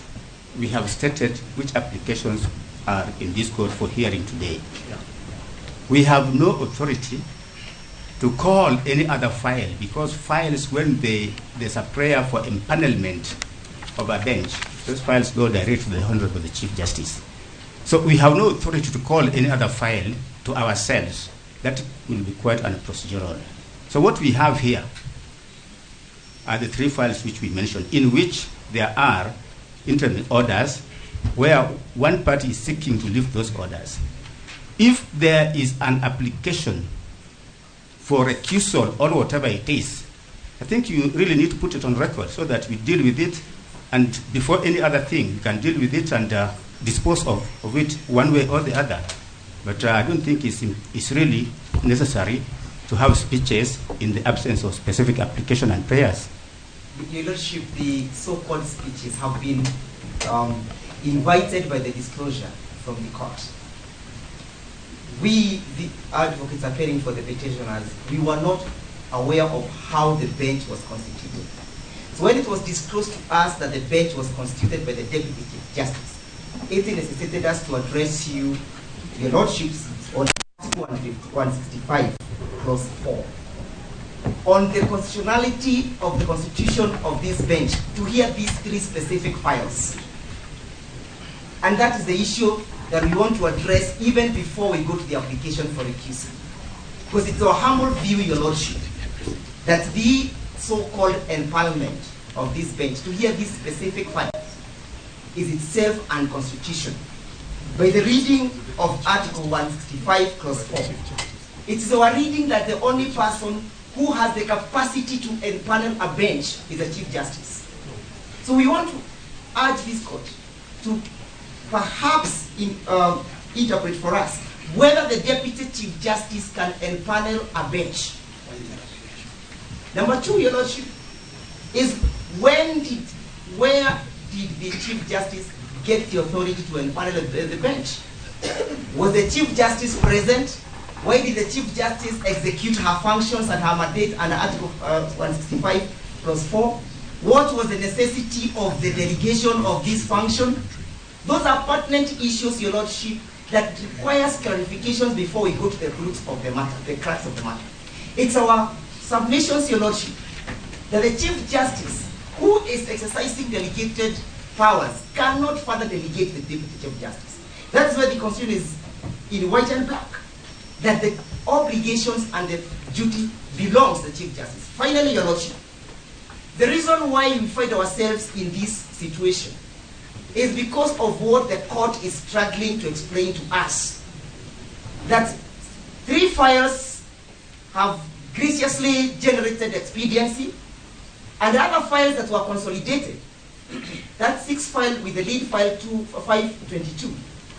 we have stated which applications are in this court for hearing today. Yeah. We have no authority to call any other file, because files, when there's a prayer for empanelment of a bench, those files go direct to the Honorable the Chief Justice. So we have no authority to call any other file to ourselves. That will be quite unprocedural. So what we have here are the three files which we mentioned, in which there are interim orders where one party is seeking to lift those orders. If there is an application for recusal or whatever it is, I think you really need to put it on record so that we deal with it, and before any other thing, we can deal with it and dispose of it one way or the other. But I don't think it's really necessary to have speeches in the absence of specific application and prayers. Your Lordship, the so-called speeches have been invited by the disclosure from the court. We, the advocates appearing for the petitioners, we were not aware of how the bench was constituted. So when it was disclosed to us that the bench was constituted by the Deputy Chief Justice, it necessitated us to address you, your Lordships, on Article 165, Clause 4, on the constitutionality of the constitution of this bench, to hear these three specific files. And that is the issue that we want to address even before we go to the application for recusal. Because it's our humble view, Your Lordship, that the so-called empanelment of this bench to hear these specific files is itself unconstitutional. By the reading of Article 165, Clause 4, it is our reading that the only person who has the capacity to empanel a bench is the Chief Justice. So we want to urge this court to perhaps interpret for us whether the Deputy Chief Justice can empanel a bench. Number two, Your Lordship, is where did the Chief Justice get the authority to empanel the bench? Was the Chief Justice present? Why did the Chief Justice execute her functions and her mandate under Article 165, Clause 4? What was the necessity of the delegation of this function? Those are pertinent issues, Your Lordship, that requires clarifications before we go to the roots of the matter, the crux of the matter. It's our submissions, Your Lordship, that the Chief Justice, who is exercising delegated powers, cannot further delegate the Deputy Chief Justice. That's where the Constitution is in white and black, that the obligations and the duty belongs to the Chief Justice. Finally, Your Lordship, the reason why we find ourselves in this situation is because of what the court is struggling to explain to us. That three files have graciously generated expediency, and other files that were consolidated, that six file with the lead file 522,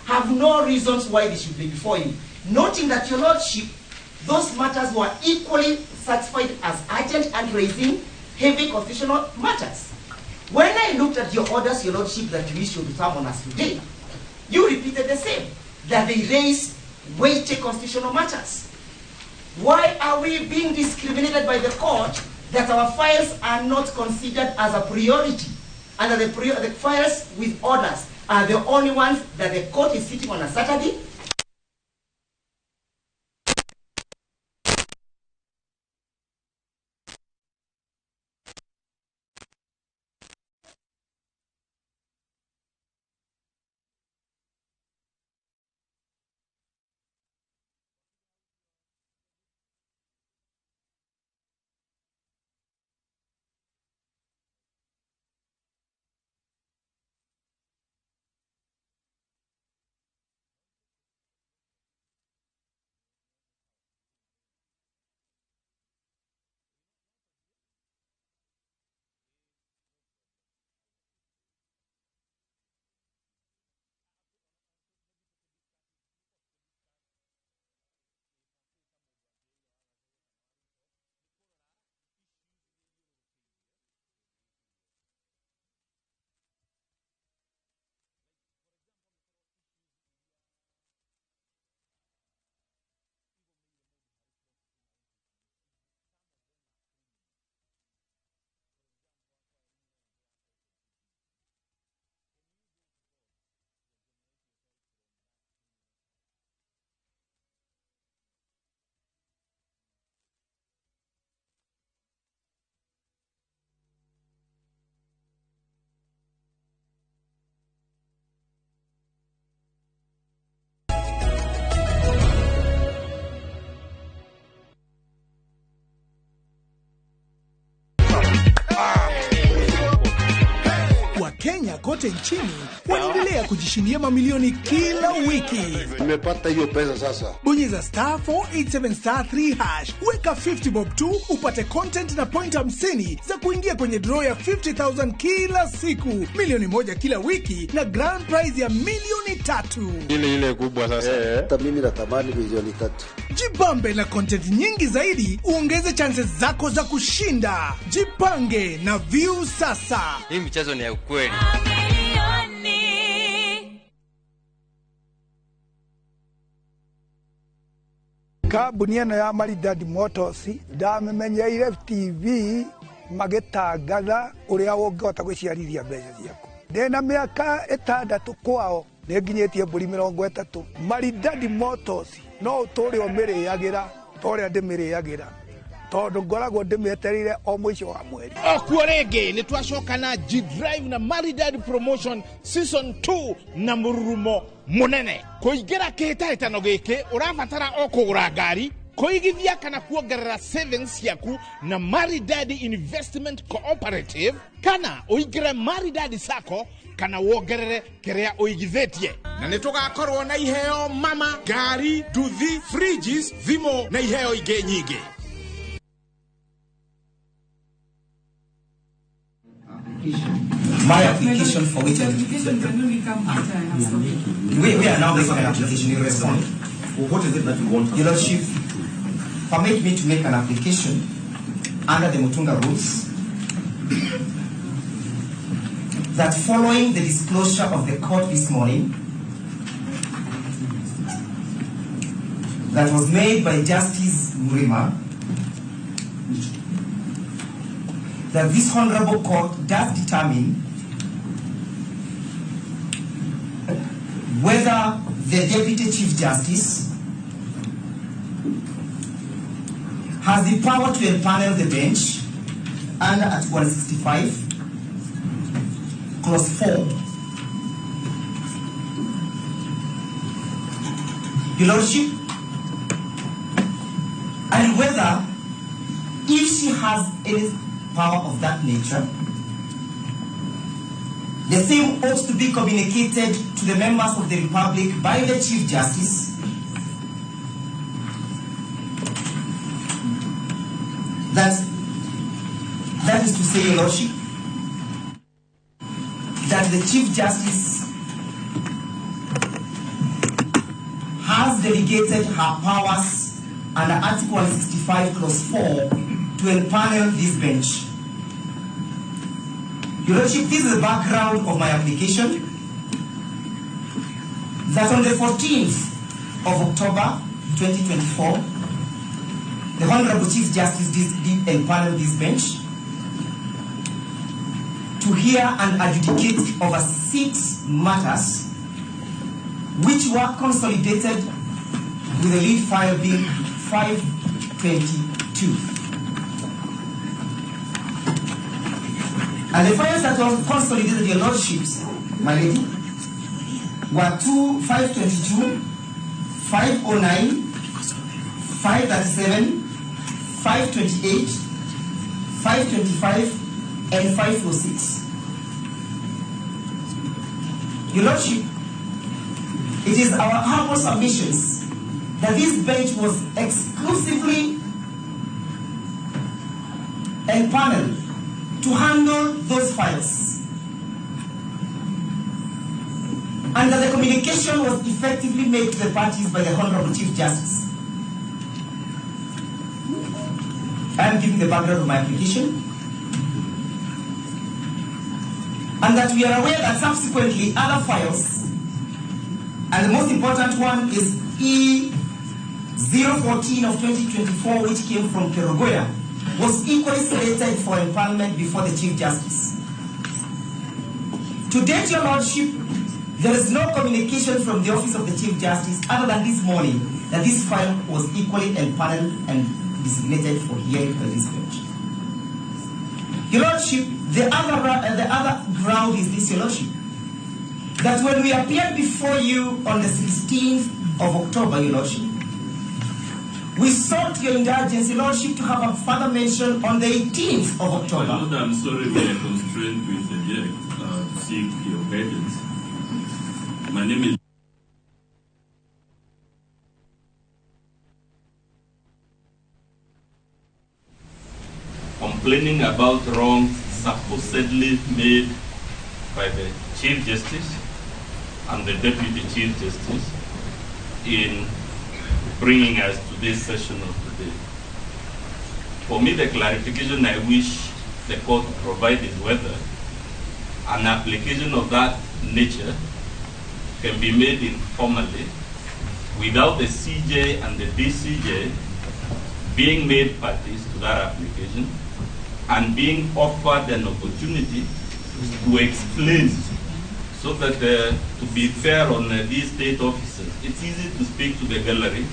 have no reasons why they should be before you. Noting that, Your Lordship, those matters were equally satisfied as urgent and raising heavy constitutional matters. When I looked at your orders, Your Lordship, that you issued to summon us today, you repeated the same, that they raise weighty constitutional matters. Why are we being discriminated by the court that our files are not considered as a priority, and that the files with orders are the only ones that the court is sitting on a Saturday? Wakenya kote nchini wanaendelea kujishindia mamilioni kila wiki. Nimepata hiyo pesa sasa. Bonyeza star 487 star 3 hash, weka 50 bob tu upate content na point 50 za kuingia kwenye draw ya 50,000 kila siku, milioni 1 kila wiki na grand prize ya milioni 3. Ile kubwa sasa. Hata mimi natamani milioni 3. Jibambe na content nyingi zaidi, uongeze chances zako za kushinda. Jipange na View sasa. Hii michezo ni ya ukweli. Kambuni ĩno ya Maridadi Motors ndamĩmenyeire TV magĩtangatha ũrĩa ũngĩhota gwĩciarithia mbeca ciaku. Ndĩna mĩaka 6 kwao nĩnginyĩtie mbũri 30. Maridadi Motors no ũtũre ũmĩrĩagĩra ta ũrĩa ndĩmĩrĩagĩra, tondũ ngoragwo ndĩmĩetereire o mũico wa mweri. Okuo rĩngĩ nĩ twacoka na G-Drive na Maridadi Promotion Season 2 na mũrurumo mũnene. Kũingĩra kĩhĩtahĩtano gĩkĩ ũrabatara o kũgũra ngari, kũigithia kana kuongerera savings ciaku na Maridadi Investment Cooperative, kana ũingĩre Maridadi Sacco kana wongerere kĩrĩa ũigithĩtie. Na nĩ tũgakorwo na iheo mama, ngari, nduthi, fridges, thimũ na iheo ingĩ nyingĩ. My application for which application can only come after I have spoken. We are now making an application. You respond. Well, what is it that you want? Your Lordship, permit me to make an application under the Mutunga rules that following the disclosure of the court this morning that was made by Justice Mrima, that this honorable court does determine whether the Deputy Chief Justice has the power to empanel the bench under Article 165, Clause 4. Your Lordship, and whether, if she has any power of that nature, the same ought to be communicated to the members of the Republic by the Chief Justice, that is to say, Your Lordship, that the Chief Justice has delegated her powers under Article 165, Clause 4 to empanel this bench. Your Lordship, this is the background of my application. That on the 14th of October 2024, the Honorable Chief Justice did empanel this bench to hear and adjudicate over 6 matters which were consolidated with the lead file being 522. And the files that were consolidated, Your Lordships, my lady, were 522, 509, 537, 528, 525, and 506. Your Lordship, it is our humble submissions that this bench was exclusively empaneled to handle those files, and that the communication was effectively made to the parties by the Honorable Chief Justice. I am giving the background of my application. And that we are aware that subsequently other files, and the most important one is E014 of 2024, which came from Kerugoya, was equally slated for empanelment before the Chief Justice. To date, Your Lordship, there is no communication from the Office of the Chief Justice other than this morning that this file was equally empaneled and designated for hearing by this bench. Your Lordship, the other ground is this, Your Lordship, that when we appeared before you on the 16th of October, Your Lordship, we sought your indulgence, Your Lordship, to have a further mention on the 18th of October. My Lord, I'm sorry we are constrained to interject to seek your guidance. My name is complaining about wrongs supposedly made by the Chief Justice and the Deputy Chief Justice in bringing us to this session of today. For me, the clarification I wish the court to provide is whether an application of that nature can be made informally without the CJ and the DCJ being made parties to that application and being offered an opportunity to explain, so that to be fair on these state officers, it's easy to speak to the gallery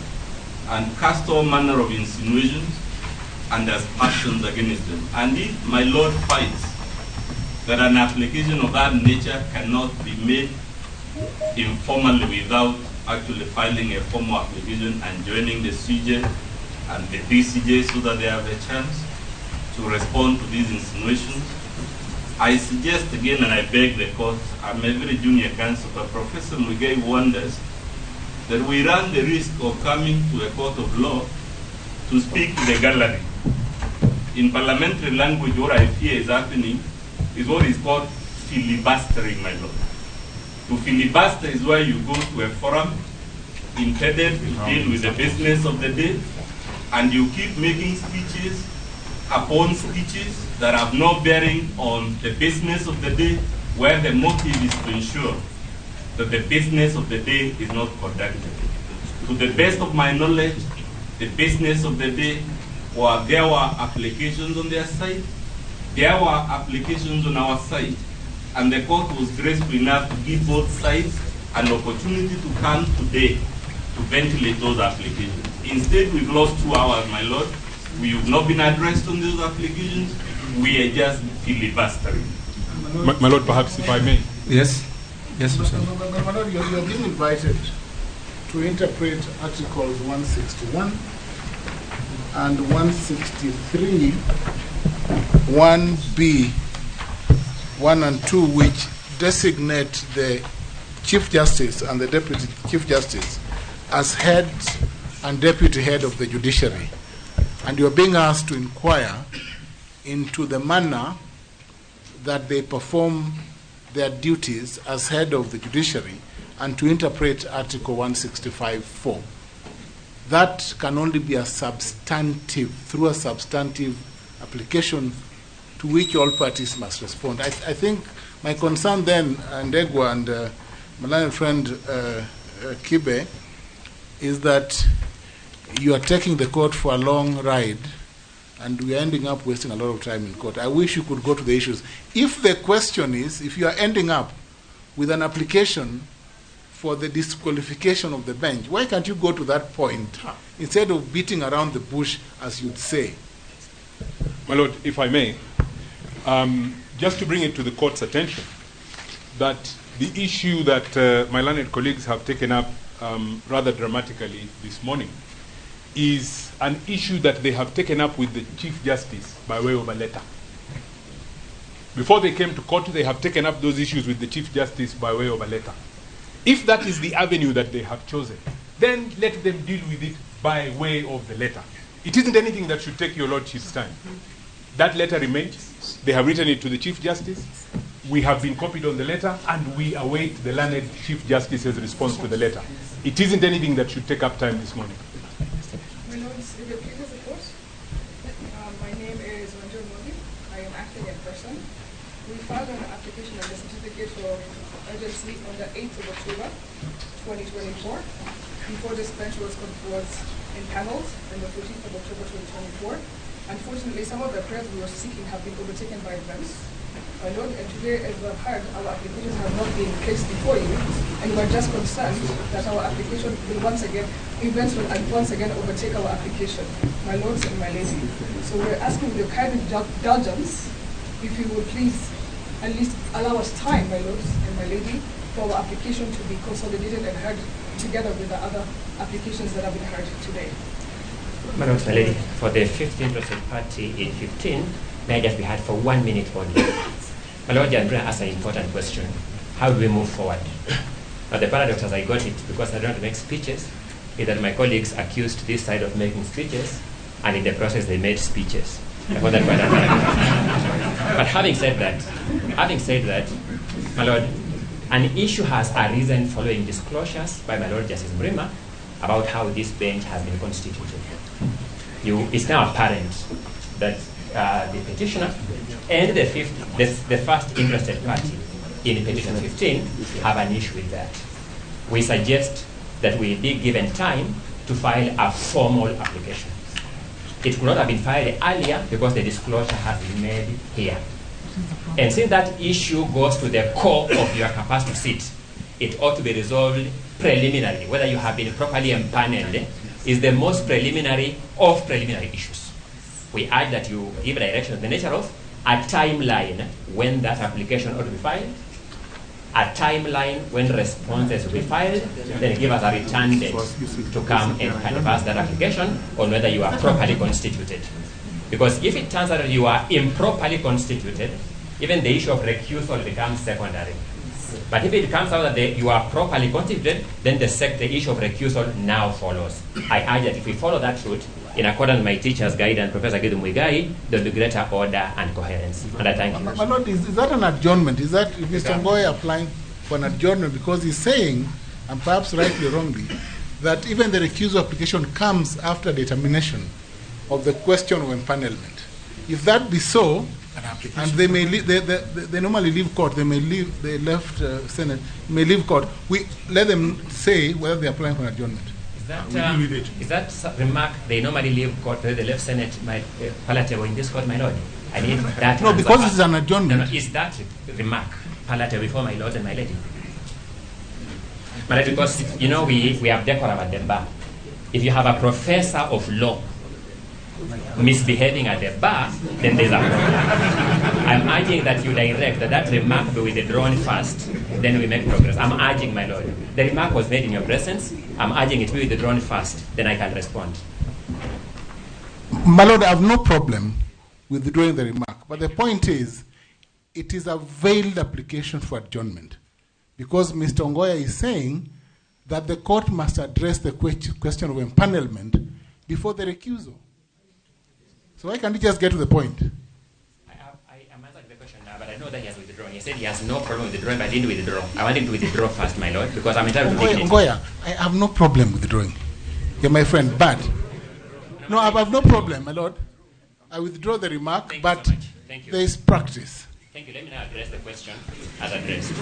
and cast all manner of insinuations and aspersions against them. And if my Lord finds that an application of that nature cannot be made informally without actually filing a formal application and joining the CJ and the DCJ so that they have a chance to respond to these insinuations, I suggest again, and I beg the court, I'm a very junior counsel, but Professor Muigai wonders that we run the risk of coming to a court of law to speak to the gallery. In parliamentary language, what I fear is happening is what is called filibustering, my lord. To filibuster is where you go to a forum intended to deal with the business of the day, and you keep making speeches upon speeches that have no bearing on the business of the day, where the motive is to ensure that the business of the day is not conducted. To the best of my knowledge, the business of the day, or there were applications on their side, there were applications on our side, and the court was graceful enough to give both sides an opportunity to come today to ventilate those applications. Instead, we've lost 2 hours, my lord. We have not been addressed on those applications. We are just filibustering. My lord, perhaps if I may. Yes. Yes, sir. My lord, you are being invited to interpret Articles 161 and 163, 1B, 1 and 2, which designate the Chief Justice and the Deputy Chief Justice as head and deputy head of the judiciary. And you are being asked to inquire into the manner that they perform their duties as head of the judiciary and to interpret Article 165(4). That can only be a substantive, through a substantive application to which all parties must respond. I think my concern then, Ndegwa and my learned friend Kibe, is that you are taking the court for a long ride and we are ending up wasting a lot of time in court. I wish you could go to the issues. If the question is, if you are ending up with an application for the disqualification of the bench, why can't you go to that point instead of beating around the bush, as you'd say? My Lord, if I may, just to bring it to the court's attention, that the issue that my learned colleagues have taken up rather dramatically this morning is an issue that they have taken up with the Chief Justice by way of a letter. Before they came to court, they have taken up those issues with the Chief Justice by way of a letter. If that is the avenue that they have chosen, then let them deal with it by way of the letter. It isn't anything that should take your Lordship's time. That letter remains. They have written it to the Chief Justice. We have been copied on the letter, and we await the learned Chief Justice's response to the letter. It isn't anything that should take up time this morning. My lords, if it pleases the court, my name is Wanjiru Mwangi. I am acting in person. We filed an application and a certificate of urgency on the 8th of October, 2024. Before this bench was impaneled on the 14th of October, 2024. Unfortunately, some of the prayers we were seeking have been overtaken by events. My lord, and today, as we have heard, our applications have not been placed before you, and we are just concerned that our application will once again, events will once again overtake our application, my lords and my lady. So we're asking with your kind indulgence, if you would please at least allow us time, my lords and my lady, for our application to be consolidated and heard together with the other applications that have been heard today. My lords, my lady, for the fifth interested party in 15, may I just be heard for 1 minute only. My Lord, Andrea asked an important question. How do we move forward? Now, the paradox, as I got it, because I don't want to make speeches, is that my colleagues accused this side of making speeches, and in the process they made speeches. I found that quite a paradox. But having said that, my Lord, an issue has arisen following disclosures by my Lord Justice Mrima about how this bench has been constituted. It's now apparent that the petitioner and the first interested party in petition 15 have an issue with that. We suggest that we be given time to file a formal application. It could not have been filed earlier because the disclosure has been made here. And since that issue goes to the core of your capacity to sit, it ought to be resolved preliminarily. Whether you have been properly empaneled is the most preliminary of preliminary issues. We urge that you give direction of the nature of a timeline when that application ought to be filed, a timeline when responses will be filed, then give us a return date to come and canvass that application on whether you are properly constituted. Because if it turns out that you are improperly constituted, even the issue of recusal becomes secondary. But if it comes out that you are properly constituted, then the issue of recusal now follows. I urge that if we follow that route, in accordance with my teacher's guidance, Professor Githu Muigai, there will be greater order and coherence. And I thank you. My Lord, is that an adjournment? Is that Mr. Ongoya applying for an adjournment? Because he's saying, and perhaps rightly or wrongly, that even the recusal application comes after determination of the question of empanelment. If that be so, and they may leave, they normally leave court. They may leave. They left Senate. May leave court. We let them say whether they are applying for an adjournment. Is that remark? They normally leave court. They left Senate. My palatable in this court, my lord. I need that. No, because it's an adjournment. No, is that remark palatable before my lord and my lady? My lord, because you know we have decorum at the bar. If you have a professor of law misbehaving at the bar, then there's a problem. I'm urging that you direct that remark be withdrawn first, then we make progress. I'm urging, my lord. The remark was made in your presence. I'm urging it to be withdrawn first, then I can respond. My lord, I have no problem with withdrawing the remark, but the point is, it is a veiled application for adjournment, because Mr. Ongoya is saying that the court must address the question of empanelment before the recusal. So why can't you just get to the point? I am answering the question now, but I know that he has withdrawn. He said he has no problem with withdrawing, but I didn't withdraw. I want him to withdraw first, my lord, because I'm entitled to dignity. Ongoya, I have no problem withdrawing. You're my friend, but no, I have no problem, my lord. I withdraw the remark, but so thank you. There is practice. Thank you. Let me now address the question as addressed.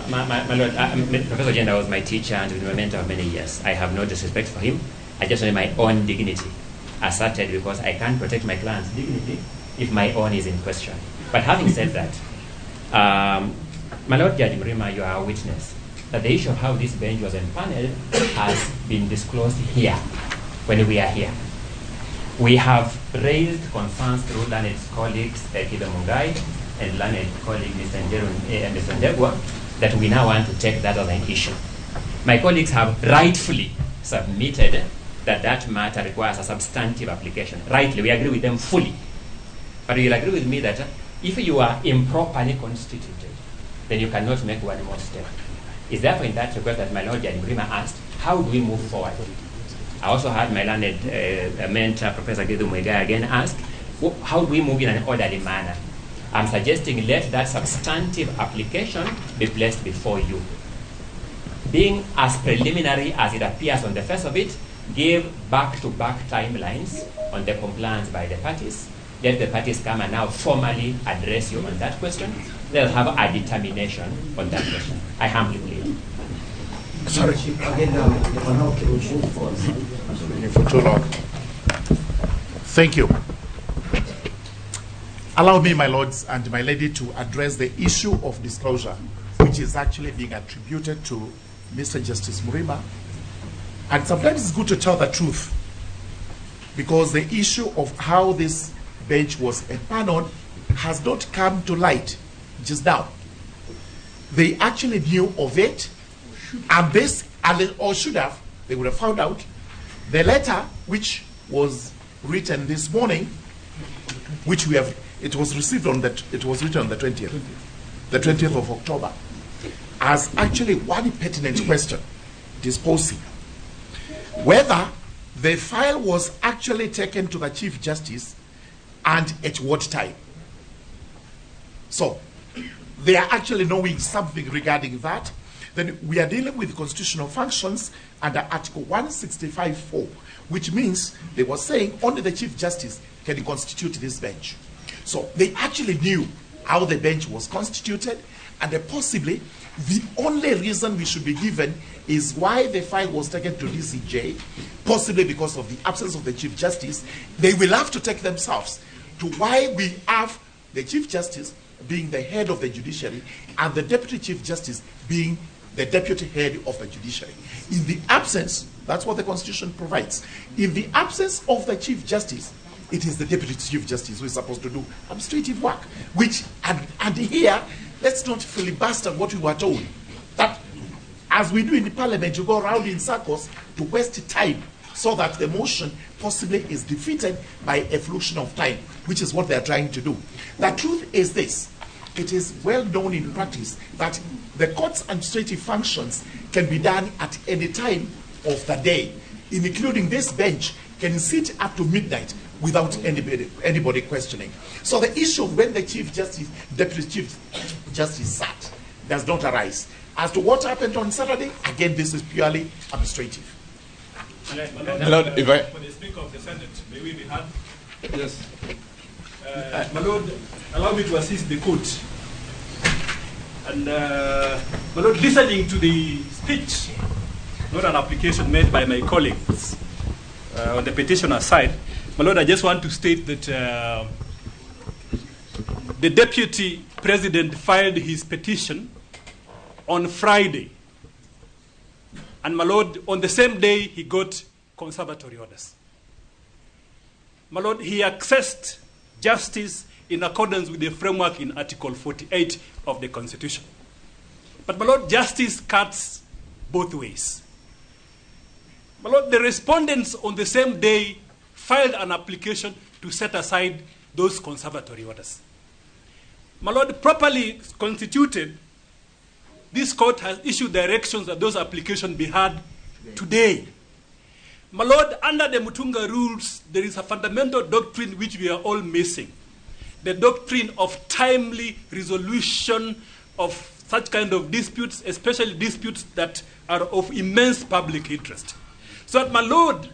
My lord, Professor Ojienda was my teacher and been my mentor for many years. I have no disrespect for him. I just want my own dignity asserted because I can't protect my client's dignity if my own is in question. But having said that, my Lord Judge Mrima, you are a witness that the issue of how this bench was empaneled has been disclosed here, when we are here. We have raised concerns through learned colleagues, Kibe Mungai, and learned colleague Mr. Ndegwa, that we now want to take that as an issue. My colleagues have rightfully submitted that that matter requires a substantive application. Rightly, we agree with them fully. But you'll agree with me that if you are improperly constituted, then you cannot make one more step. It's therefore in that request that my Lord Judge Mrima asked, how do we move forward? I also had my learned mentor, Professor Githu Muigai, again ask, how do we move in an orderly manner? I'm suggesting let that substantive application be placed before you. Being as preliminary as it appears on the face of it, give back-to-back timelines on the compliance by the parties. Let the parties come and now formally address you on that question. Let us have a determination on that question. I humbly plead. Sorry. Again, for too long. Thank you. Allow me, my lords and my lady, to address the issue of disclosure, which is actually being attributed to Mr. Justice Mrima. And sometimes it's good to tell the truth, because the issue of how this bench was empaneled has not come to light just now. They actually knew of it, and this, or should have, they would have found out. The letter, which was written this morning, which we have, it was received on the, it was written on the 20th, the 20th of October, as actually one pertinent question disposing whether the file was actually taken to the Chief Justice and at what time. So they are actually knowing something regarding that. Then we are dealing with constitutional functions under Article 165(4), which means they were saying only the Chief Justice can constitute this bench. So they actually knew how the bench was constituted, and possibly the only reason we should be given is why the file was taken to DCJ, possibly because of the absence of the Chief Justice. They will have to take themselves to why we have the Chief Justice being the head of the judiciary and the Deputy Chief Justice being the deputy head of the judiciary. In the absence, that's what the Constitution provides. In the absence of the Chief Justice, it is the Deputy Chief Justice who is supposed to do administrative work, which, and here, let's not filibuster what we were told. That, as we do in the parliament, you go around in circles to waste time so that the motion possibly is defeated by effluxion of time, which is what they are trying to do. The truth is this. It is well known in practice that the court's administrative functions can be done at any time of the day, including this bench can sit up to midnight without anybody questioning. So the issue of when the Chief Justice, Deputy Chief Justice sat does not arise. As to what happened on Saturday, again, this is purely administrative. My Lord, if I... For the Speaker of the Senate, may we be heard? Yes. My Lord, allow me to assist the court. And, my Lord, listening to the speech, not an application made by my colleagues on the petitioner side, my Lord, I just want to state that the Deputy President filed his petition on Friday. And, my Lord, on the same day, he got conservatory orders. My Lord, he accessed justice in accordance with the framework in Article 48 of the Constitution. But, my Lord, justice cuts both ways. My Lord, the respondents on the same day filed an application to set aside those conservatory orders. My Lord, properly constituted, this court has issued directions that those applications be heard today. My Lord, under the Mutunga rules, there is a fundamental doctrine which we are all missing. The doctrine of timely resolution of such kind of disputes, especially disputes that are of immense public interest. So that, my lord,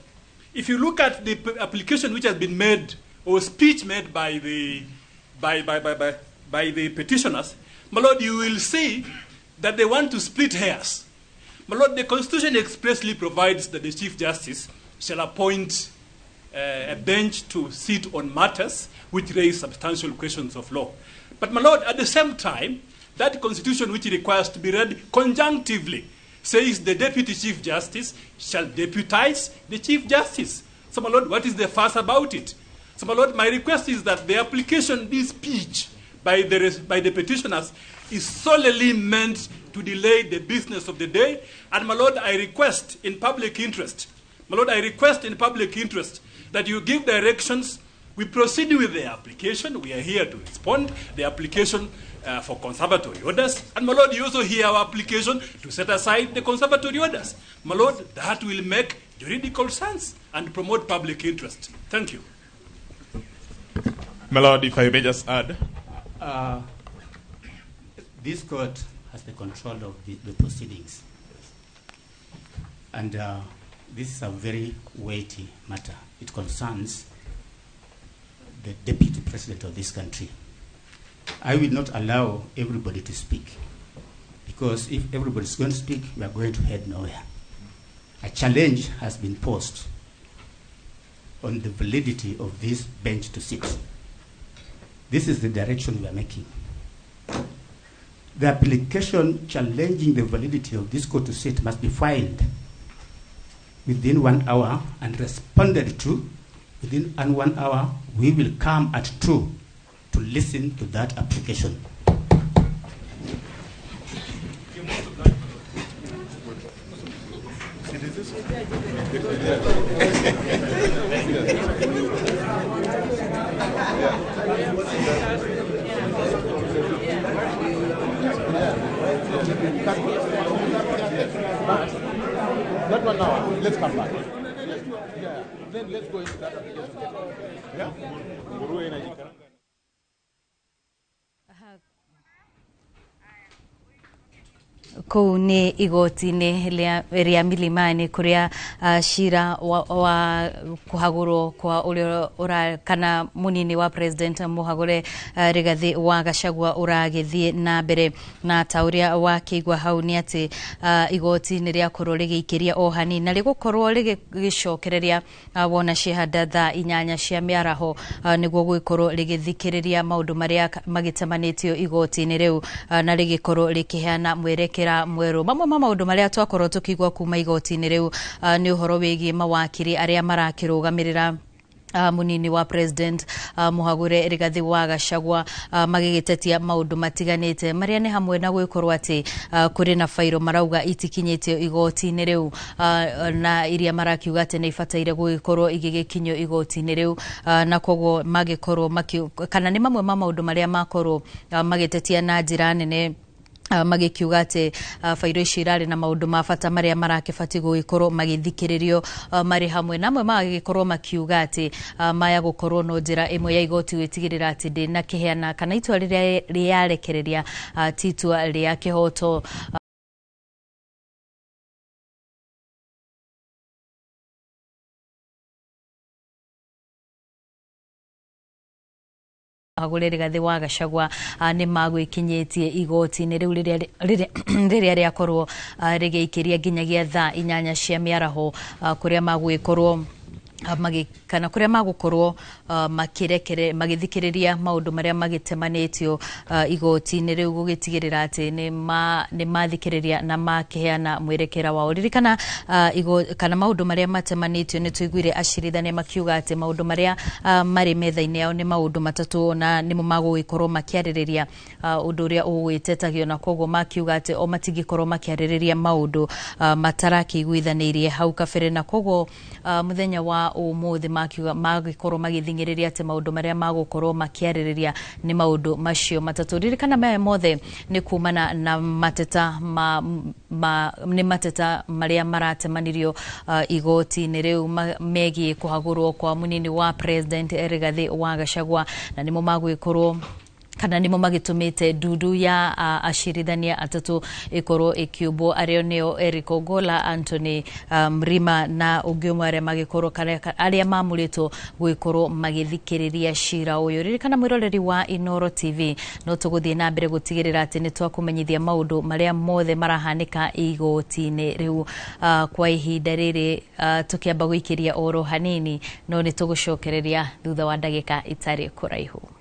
if you look at the application which has been made or speech made by the petitioners, my lord, you will see that they want to split hairs. My lord, the Constitution expressly provides that the Chief Justice shall appoint a bench to sit on matters which raise substantial questions of law. But, my lord, at the same time, that Constitution, which requires to be read conjunctively, says the Deputy Chief Justice shall deputize the Chief Justice. So, my lord, what is the fuss about it? So, my lord, my request is that the application, this speech by the petitioners, is solely meant to delay the business of the day. And, my lord, I request in public interest, my lord, I request in public interest that you give directions. We proceed with the application. We are here to respond. The application for conservatory orders. And, my lord, you also hear our application to set aside the conservatory orders. My lord, that will make juridical sense and promote public interest. Thank you. My lord, if I may just add. This court has the control of the proceedings. And this is a very weighty matter. It concerns the deputy president of this country. I will not allow everybody to speak, because if everybody is going to speak, we are going to head nowhere. A challenge has been posed on the validity of this bench to sit. This is the direction we are making. The application challenging the validity of this court to sit must be filed within 1 hour and responded to within 1 hour. We will come at 2 to listen to that application. That one now, let's come back. Yeah, then let's go into that application. Yeah? Kũu nĩ igoti-inĩ rĩa Milimani kũrĩa cira wa kũhagũrwo kwa ũrĩa ũra kana mũnini wa president mũhagũre Rigathi wa Gachagua ũragĩthiĩ na mbere, na ta ũrĩa wakĩigua hau nĩ atĩ igoti nĩ rĩakorwo rĩgĩikĩria o hanini na rĩgũkorwo rĩgĩcokereria wona ciehanda thaa 8 cia mĩaraho nĩguo gũgĩkorwo rĩgĩthikĩrĩria maũndũ marĩa magĩtamanĩtio igoti-inĩ rĩu na rĩgĩkorwo rĩkĩheana mwerekera mwerũ. Mamwe ma maũndũ marĩa twakorwo tũkĩigua kuma igoti-inĩ rĩu nĩ ũhoro wĩgiĩ mawakiri arĩa marakĩrũgamĩrĩra munini wa president muhagure Rigathi wa Gachagua magigitetia maundu matiganite maria ni hamwe na gwikorwo ati kuri na fairo marauga itikinyitio igoti-inĩ riu na iria marakiuga ati ni ibataire gwikorwo igigikinyio igoti-inĩ riu na koguo magikorwo kana ni mamwe ma maundu maria makorwo magitetia na njira nene magikiuga ati fairo ici irarĩ na maũndũ ma bata marĩa marakĩbatiĩ gũgĩkorwo magĩthikĩrĩrio marĩ hamwe na amwe magagĩkorwo makiuga atĩ maya gũkorwo no njĩra ĩmwe ya igoti gwĩtigĩrĩra atĩ ndĩnakĩheana kana itua rĩrĩa rĩarekereria ti itua rĩa kĩhoto. Hagure Rigathi wa Gachagua nĩ magwĩkinyĩtie igoti-inĩ rĩu rĩrĩa rĩakorwo rĩgĩikĩria nginyagia thaa 8 cia mĩaraho kũrĩa magwĩkorwo kana kuria magukorwo makirekere magithikiriria maundu maria magitemanitio igoti-inĩ rĩu gũgĩtigĩrĩra atĩ nĩ mathikĩrĩria na makiheana mwerekera wao. Ririkana kana maundu maria matemanĩtio nĩ tũiguire acirithania makiuga atĩ maundu maria marĩ metha-inĩ yao nĩ maundu matatũ na nĩmo magũgĩkorwo makĩarĩrĩria ũndũ ũrĩa ũgwĩtetagio na koguo makiuga atĩ o matingĩkorwo makĩarĩrĩria maundu matarakĩiguithanĩirie hau kabere na koguo mũthenya wa ũmũthĩ makiuga magĩkorwo magĩthing'ĩrĩria atĩ maũndũ marĩa magũkorwo makĩarĩrĩria nĩ maũndũ macio matatũ. Ririkana maya mothe nĩ kumana na mateta nĩ mateta marĩa maratemanirio igoti-inĩ rĩu megiĩ kũhagũrwo kwa mũnini wa president Rigathi wa Gachagua na nĩmo magwĩkorwo Kana nĩmo magĩtũmĩte ndundu ya acirithania atatũ ĩkorwo ĩkĩũmbwo, arĩo nĩo Eric Ogola, Anthony Mrima na ũngĩ ũmwe, arĩa magĩkorwo arĩa mamũrĩtwo gwĩkorwo magĩthikĩrĩria cira ũyũ. Ririkana mwĩroreri wa Inoro TV, no tũgũthiĩ na mbere gũtigĩrĩra atĩ nĩ twakũmenyithia maũndũ marĩa mothe marahanĩka igoti-inĩ rĩu. Kwa ihinda rĩrĩ tũkĩamba gũikĩria oro hanini, no nĩ tũgũcokereria thutha wa ndagĩka itarĩ kũraihu.